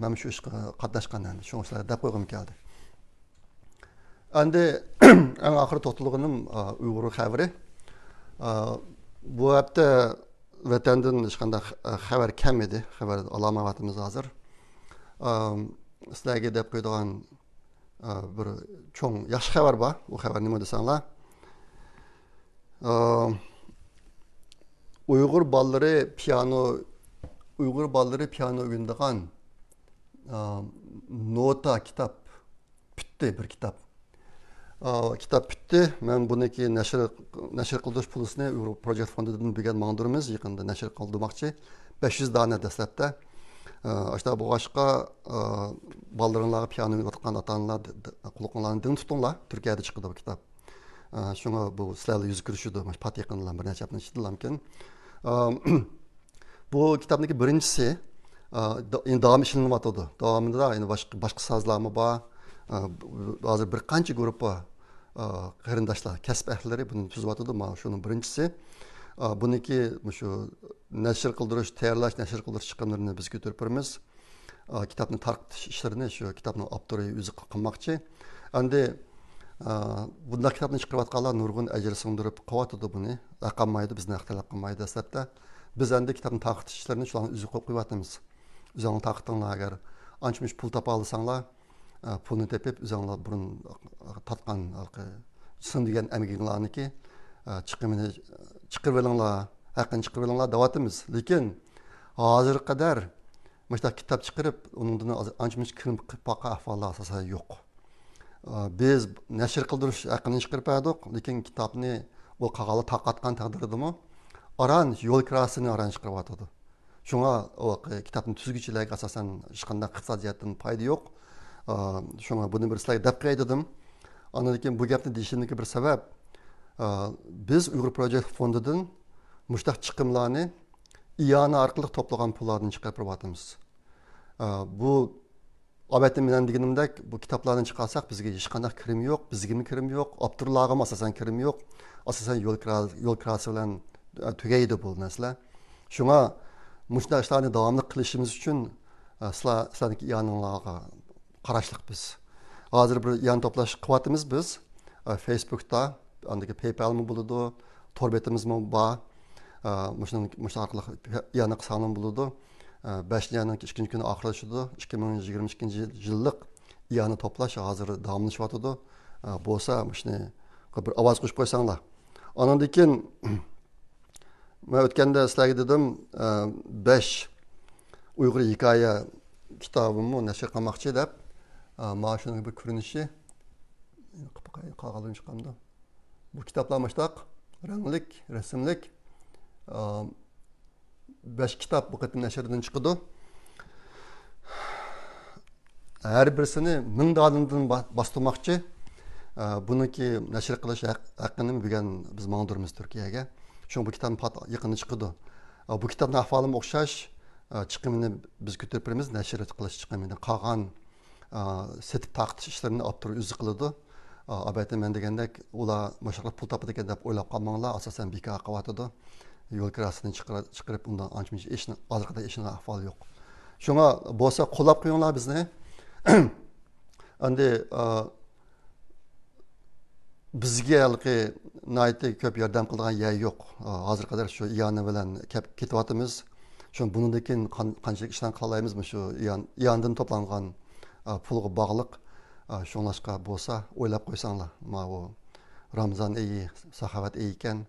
مەن شۇ ئىشقا قاتناشقان ئەمدى. شۇڭا شۇلارنى دەپ قويغۇم كەلدى. ئەمدى ئەڭ ئاخىرى توختالغىنىم، ئا، ئۇيغۇر خەۋىرى. ئا، بۇ ھەپتە ۋەتەندىن ھېچقانداق، ئا، خەۋەر كەلمىدى. خەۋەر ئالالمايۋاتىمىز ھازىر. ئا، سىلەرگە دەپ قويىدىغان، ئا، بىر چوڭ ياخشى خەۋەر بار. ئۇ خەۋەر نېمە دېسەڭلار، ئا، ئۇيغۇر بالىلىرى پىيانو، ئۇيغۇر بالىلىرى پىيانو ئوينىدىغان، ئا، نوتا كىتاب پۈتتى، بىر كىتاب. ئا، كىتاب پۈتتى. مەن بۇنىڭكى نەشر، نەشر قىلدۇرۇش پۇلىسىنى ئۇيغۇر پروجېكت فوندىدىن بۈگۈن ماڭدۇرىمىز. يېقىندا نەشر قىلدۇرماقچى. بەش يۈز دانە دەسلەپتە. ئا، ئاشۇنداق بولغاچقا، ئا، بالىلىرىڭلارغا پىيانو ئويناۋاتقان ئاتا-ئانىلار، د-، د-، قۇلىقىڭلارنى دىڭ تۇتۇڭلار. تۈركىيەدە چىقىدۇ بۇ كىتاب. ئا، شۇڭا بۇ سىلەر بىلەن يۈز كۆرۈشىدۇ. مۇشۇ پات يېقىنلا، بىر نەچچە ھەپتىنىڭ ئىچىدىلا مۇمكىن. ئا، بۇ كىتابنىڭكى بىرىنچىسى، ئا، دا-، يەنى داۋامى ئىشلىنىۋاتىدۇ. داۋامىدا يەنە باشقا، باشقا سازلارمۇ بار. ئا، بۇ، ھازىر بىر قانچە گۇرۇپپا، ئا، قېرىنداشلار، كەسىپ ئەھلىلىرى بۇنى تۈزۈۋاتىدۇ. مانا شۇنىڭ بىرىنچىسى. ئا، بۇنىڭكى مۇشۇ نەشر قىلدۇرۇش، تەييارلاش، نەشر قىلدۇرۇش چىقىملىرىنى بىز كۆتۈرۈپ بېرىمىز. ئا، كىتابنى تارقىتىش ئىشلىرىنى شۇ كىتابنىڭ ئاپتورى ئۆزى قىلماقچى. ئەمدى، ئا، بۇنداق كىتابنى چىقىرىۋاتقانلار نۇرغۇن ئەجىر سىڭدۈرۈپ قىلىۋاتىدۇ بۇنى. ھەق قالمايدۇ، بىزدىن ھەق تەلەپ قىلمايدۇ دەسلەپتە. بىز ئەمدى كىتابنى تارقىتىش ئىشلىرىنى شۇلارنىڭ ئۆزىگە قويۇپ قويۇۋاتىمىز. ئۆزۈڭلار تارقىتىڭلار، ئەگەر ئانچە مۇنچە پۇل تاپالىساڭلار، ئا، پۇلنى تېپىپ، ئۆزۈڭلار بۇرۇن تارتقان ھېلىقى سىڭدۈرگەن ئەمگىكىڭلارنىڭكى، ئا، چىقىمىنى چىقىرىۋېلىڭلار، ھەققىنى چىقىرىۋېلىڭلار دەۋاتىمىز. لېكىن ھازىرغا قەدەر مۇشۇنداق كىتاب چىقىرىپ، ئۇنىڭدىن ئانچە مۇنچە كىرىم قىلىپ باققان ئەھۋاللار ئاساسەن يوق. ئا، بىز نەشر قىلدۇرۇش ھەققىنى چىقىرىپ بەردۇق، لېكىن كىتابنى ئۇ قالغانلار تارقاتقان تەقدىردىمۇ ئاران يول كىراسىنى ئاران چىقىرىۋاتىدۇ. شۇڭا ئۇ كىتابنى تۈزگۈچىلەرگە ئاساسەن ھېچقانداق ئىقتىسادىي جەھەتتىن پايدا يوق. ئا، شۇڭا بۇنى بىر سىلەرگە دەپ قوياي دېدىم. ئاندىن كېيىن بۇ گەپنى دېيىشىمدىكى بىر سەۋەب، ئا، بىز ئۇيغۇر پروجېكت فوندىدىن مۇشۇنداق چىقىملارنى ئىئانە ئارقىلىق توپلىغان پۇللاردىن چىقىرىپ بېرىۋاتىمىز. ئا، بۇ ئەلۋەتتە، مەن دېگىنىمدەك، بۇ كىتابلارنى چىقارساق، بىزگە ھېچقانداق كىرىم يوق، بىزگىمۇ كىرىم يوق، ئاپتورلارغىمۇ ئاساسەن كىرىم يوق. ئاساسەن يول كىرا-، يول كىراسى بىلەن، ئە، تۈگەيدۇ بۇ نەرسىلەر. شۇڭا مۇشۇنداق ئىشلارنى داۋاملىق قىلىشىمىز ئۈچۈن، ئە، سىلەر، سىلەرنىڭكى ئىئانىڭلارغا قاراشلىق بىز. ھازىر بىر ئىئانە توپلاش قىلىۋاتىمىز بىز. ئە، فېيسبۇكتا، ئاندىكى پەيپالمۇ بولىدۇ، تور بېتىمىزمۇ بار. ئە، مۇشۇنىڭ، مۇشۇ ئارقىلىق ئىئانە قىلساڭلارمۇ بولىدۇ. ئە، بەشىنچى ئاينىڭ ئىككىنچى كۈنى ئاخىرلىشىدۇ. ئىككى مىڭ يىگىرمە ئىككىنچى يىللىق ئىئانە توپلاش ھازىر داۋاملىشىۋاتىدۇ. ئە، بولسا مۇشۇنى بىر ئاۋاز قوشۇپ قويساڭلار. ئانىڭدىن كېيىن مەن ئۆتكەندە سىلەرگە دېدىم، ئە، بەش ئۇيغۇر ھېكايە كىتابىمۇ نەشر قىلماقچى دەپ. ئە، مانا شۇنىڭ بىر كۆرۈنۈشى. قالغانلىرىنى چىقامدۇ؟ بۇ كىتابلار مۇشۇنداق رەڭلىك، رەسىملىك، ئا، بەش كىتاب بۇ قېتىم نەشردىن چىقىدۇ. ھەر بىرسىنى مىڭ دانىدىن با-، باستۇرماقچى. ئا، بۇنىڭكى نەشر قىلىش ھەق-، ھەققىنى بۈگۈن بىز ماڭدۇرىمىز تۈركىيەگە. شۇڭا بۇ كىتابنى پات-، يېقىندا چىقىدۇ. ئا، بۇ كىتابنىڭ ئەھۋالىمۇ ئوخشاش. ئا، چىقىمىنى بىز كۆتۈرۈپ بېرىمىز، نەشر قىلىش چىقىمىنى. قالغان ئا، سېتىپ تارقىتىش ئىشلىرىنى ئاپتور ئۆزى قىلىدۇ. ئا، ئەلۋەتتە، مەن دېگەندەك، ئۇلار مۇشۇ پۇل تاپىدىكەن دەپ ئويلاپ قالماڭلار، ئاساسەن بىكار قىلىۋاتىدۇ. يول كىراسىنى چىقىر-، چىقىرىپ، ئۇندىن ئانچە مۇنچە ئېشىن-، ئازغىنە ئېشىنغان ئەھۋال يوق. شۇڭا بولسا قوللاپ قويۇڭلار بىزنى. ئەمدى، ئا، بىزگە ھېلىقى ناھايىتى كۆپ ياردەم قىلىدىغان يەر يوق. ھازىرغا قەدەر شۇ ئىئانە بىلەن كەپ-، كېتىۋاتىمىز. شۇ بۇنىڭدىن كېيىن قان-، قانچىلىك ئىشلارنى قىلالايمىز، مۇشۇ ئىئان-، ئىئانىدىن توپلانغان، ئا، پۇلغا باغلىق. ئا، شۇڭلاشقا بولسا ئويلاپ قويساڭلار. ماۋۇ رامىزان ئېيى، ساخاۋەت ئېيى ئىكەن.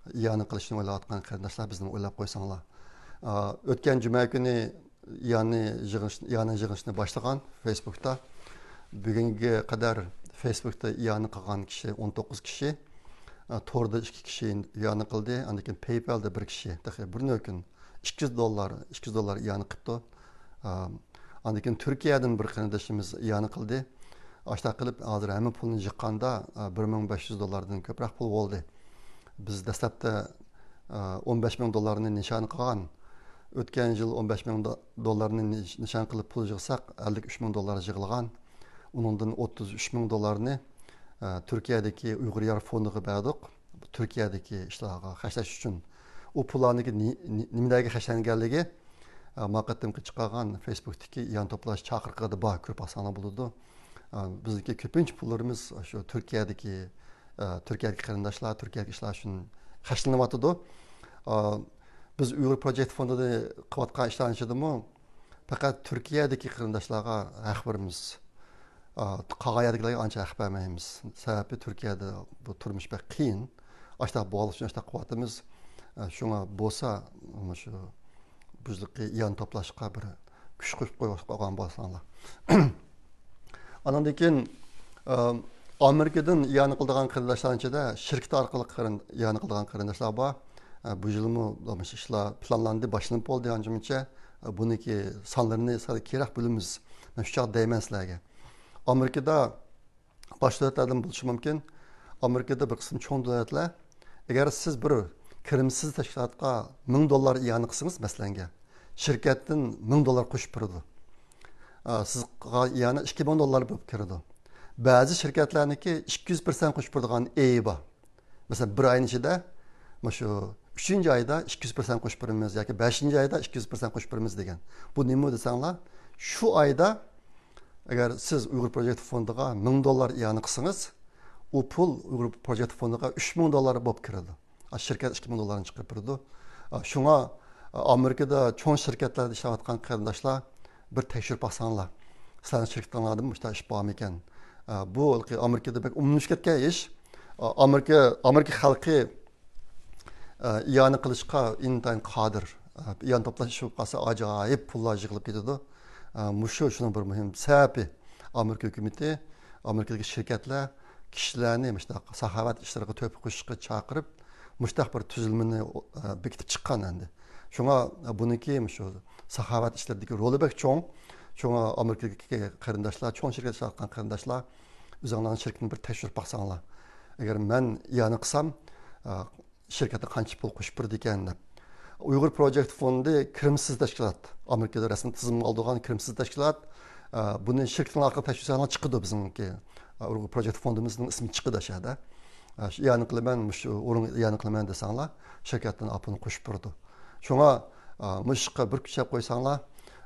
ئىئانە قىلىشنى ئويلاۋاتقان قېرىنداشلار بىزنى ئويلاپ قويساڭلار. ئا، ئۆتكەن جۈمە كۈنى ئىئانە يىغىلىش-، ئىئانە يىغىلىشىنى باشلىغان فېيسبۇكتا. بۈگۈنگە قەدەر فېيسبۇكتا ئىئانە قىلغان كىشى ئون توققۇز كىشى، ئا، توردا ئىككى كىشى ئىئانە قىلدى، ئاندىن كېيىن پەيپالدا بىر كىشى، تېخى بىر نۆكۈن ئىككى يۈز دوللار، ئىككى يۈز دوللار ئىئانە قىپتۇ. ئا، ئاندىن كېيىن تۈركىيەدىن بىر قېرىندىشىمىز ئىئانە قىلدى. ئاشۇنداق قىلىپ، ھازىر ھەممە پۇلنى يىغقاندا، ئا، بىر مىڭ بەش يۈز دوللاردىن كۆپرەك پۇل بولدى. بىز دەسلەپتە، ئا، ئون بەش مىڭ دوللارنى نىشان قىلغان. ئۆتكەن يىل ئون بەش مىڭ دو-، دوللارنى نىش-، نىشان قىلىپ پۇل يىغساق، ئەللىك ئۈچ مىڭ دوللار يىغىلغان. ئۇنىڭدىن ئوتتۇز ئۈچ مىڭ دوللارنى، ئە، تۈركىيەدىكى ئۇيغۇر يار فوندىغا بەردۇق. تۈركىيەدىكى ئىشلارغا خەجلەش ئۈچۈن. ئۇ پۇللارنىڭكى نى-، نى-، نېمىلەرگە خەجلەنگەنلىكى، ئە، ما قېتىمقى چىقارغان فېيسبۇكتىكى ئىئانە توپلاش چاقىرىقىدا بار، كۆرۈپ باقساڭلار بولىدۇ. ئە، بىزنىڭكى كۆپىنچە پۇللىرىمىز شۇ تۈركىيەدىكى، ئە، تۈركىيەدىكى قېرىنداشلار، تۈركىيەدىكى ئىشلار ئۈچۈن خەجلىنىۋاتىدۇ. ئە، بىز ئۇيغۇر پروجېكت فوندىدا قىلىۋاتقان ئىشلارنىڭ ئىچىدىمۇ پەقەت تۈركىيەدىكى قېرىنداشلارغا ھەق بېرىمىز. ئا، قالغان يەردىكىلەرگە ئانچە ھەق بەرمەيمىز. سەۋەبى تۈركىيەدە بۇ تۇرمۇش بەك قىيىن. ئاشتاق بولغانلىقى ئۈچۈن ئاشتاق قىلىۋاتىمىز. ئا، شۇڭا بولسا مۇشۇ بۇ يىلقى ئىئانە توپلاشقا بىر كۈچ قوشۇپ قويغان بولساڭلار. ئانىڭدىن كېيىن، ئا، ئامېرىكىدىن ئىئانە قىلىدىغان قېرىنداشلارنىڭ ئىچىدە شىركىتى ئارقىلىق قېرىن-، ئىئانە قىلىدىغان قېرىنداشلار بار. ئە، بۇ يىلمۇ مۇشۇ ئىشلار پىلانلاندى، باشلىنىپ بولدى ئانچە-مۇنچە. ئە، بۇنىڭكى سانلىرىنى سەل كېيىنرەك بىلىمىز. مەن شۇ چاغدا دەيمەن سىلەرگە. ئامېرىكىدا باشقا دۆلەتلەردىن بولۇشى مۇمكىن. ئامېرىكىدا بىر قىسىم چوڭ دۆلەتلەر، ئەگەر سىز بىر كىرىمسىز تەشكىلاتقا مىڭ دوللار ئىئانە قىلسىڭىز، مەسىلەنگە، شىركەتتىن مىڭ دوللار قوشۇپ بېرىدۇ. ئا، سىز قىلغان ئىئانە ئىككى مىڭ دوللار بولۇپ كىرىدۇ. بەزى شىركەتلەرنىڭكى ئىككى يۈز پىرسەنت قوشۇپ بېرىدىغان ئېيى بار. مەسىلەن، بىر ئاينىڭ ئىچىدە مۇشۇ ئۈچىنچى ئايدا ئىككى يۈز پىرسەنت قوشۇپ بېرىمىز ياكى بەشىنچى ئايدا ئىككى يۈز پىرسەنت قوشۇپ بېرىمىز دېگەن. بۇ نېمە دېسەڭلار، شۇ ئايدا ئەگەر سىز ئۇيغۇر پروجېكت فوندىغا مىڭ دوللار ئىئانە قىلسىڭىز، ئۇ پۇل ئۇيغۇر پروجېكت فوندىغا ئۈچ مىڭ دوللار بولۇپ كىرىدۇ. ئا، شىركەت ئىككى مىڭ دوللارنى چىقىرىپ بېرىدۇ. ئا، شۇڭا، ئا، ئامېرىكىدا چوڭ شىركەتلەردە ئىشلەۋاتقان قېرىنداشلار، بىر تەكشۈرۈپ باقساڭلار، سىلەرنىڭ شىركىتىڭلاردىمۇ مۇشۇنداق ئىش بارمىكەن؟ ئا، بۇ ئامېرىكىدا بەك ئومۇملىشىپ كەتكەن ئىش. ئا، ئامېرىكا، ئامېرىكا خەلقى، ئا، ئىئانە قىلىشقا ئىنتايىن قادىر. ئا، ئىئانە توپلاش ئىشى بولۇپ قالسا، ئاجايىپ پۇللار يىغىلىپ كېتىدۇ. ئا، مۇشۇ شۇنىڭ بىر مۇھىم سەۋەبى. ئامېرىكا ھۆكۈمىتى، ئامېرىكىدىكى شىركەتلەر كىشىلەرنى مۇشۇنداق ساخاۋەت ئىشلىرىغا تۆھپە قوشۇشقا چاقىرىپ، مۇشۇنداق بىر تۈزۈلمىنى، ئە، بېكىتىپ چىققان ئەمدى. شۇڭا بۇنىڭكى مۇشۇ ساخاۋەت ئىشلىرىدىكى رولى بەك چوڭ. شۇڭا ئامېرىكىدىكى قېرىنداشلار، چوڭ شىركەت ئىشلەۋاتقان قېرىنداشلار، ئۆزۈڭلارنىڭ شىركىتىنى بىر تەكشۈرۈپ باقساڭلار. ئەگەر مەن ئىئانە قىلسام، ئە، شىركەتتە قانچە پۇل قوشۇپ بېرىدىكەن دەپ. ئۇيغۇر پروجېكت فوندى كىرىمسىز تەشكىلات. ئامېرىكىدا رەسمىي تىزىمغا ئالدۇرغان كىرىمسىز تەشكىلات. ئە، بۇنى شىركىتىڭلار ئارقىلىق تەكشۈرسەڭلار چىقىدۇ بىزنىڭكى. ئە، ئۇيغۇر پروجېكت فوندىمىزنىڭ ئىسمى چىقىدۇ شۇ يەردە. ئە، شۇ ئىئانە قىلىمەن، مۇشۇ ئورۇنغا ئىئانە قىلىمەن دېسەڭلار، شىركەتتىن ئاپىنى قوشۇپ بېرىدۇ. شۇڭا، ئە، مۇشۇ ئىشقا بىر كۈچەپ قويساڭلار،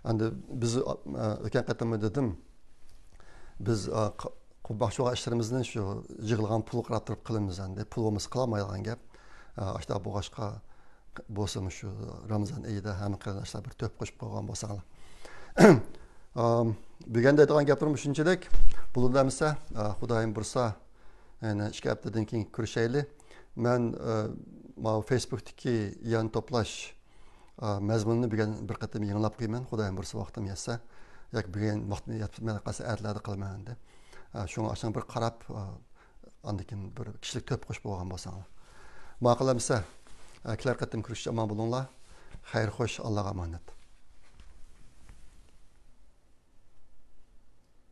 ئەمدى بىز، ئە، ئۆتكەن قېتىممۇ دېدىم، بىز، ئە، ق-، قىلماقچى بولغان ئىشلىرىمىزنى شۇ يىغىلغان پۇلغا قاراپ تۇرۇپ قىلىمىز ئەمدى. پۇل بولمىسا قىلالمايدىغان گەپ. ئە، ئاشۇنداق بولغاچقا، بولسىمۇ شۇ رامىزان ئېيىدا ھەممە قېرىنداشلار بىر تۆھپە قوشۇپ قويغان بولساڭلار. ئام، بۈگۈن دەيدىغان گەپلىرىم شۇنچىلىك. بولىدۇ ئەمىسە، ئا، خۇدايىم بۇيرۇسا، يەنە ئىككى ھەپتىدىن كېيىن كۆرۈشەيلى. مەن، ئا، ماۋۇ فېيسبۇكتىكى ئىئانە توپلاش، ئا، مەزمۇنىنى بۈگۈن بىر قېتىم يېڭىلاپ قويىمەن. خۇدايىم بۇيرۇسا ۋاقتىم يەتسە. ياكى بۈگۈن ۋاقتىم يەتمەي قالسا ئەتىلەردە قىلىمەن ئەمدى. ئا، شۇڭا ئاشۇنىڭغا بىر قاراپ، ئا، ئاندىن كېيىن بىر كىشىلىك تۆھپە قوشۇپ بولغان بولساڭلار. ماقۇل ئەمىسە، ئا، كېلەر قېتىم كۆرۈشكىچە ئامان بولۇڭلار. خەير خوش، ئاللاغا ئامانەت.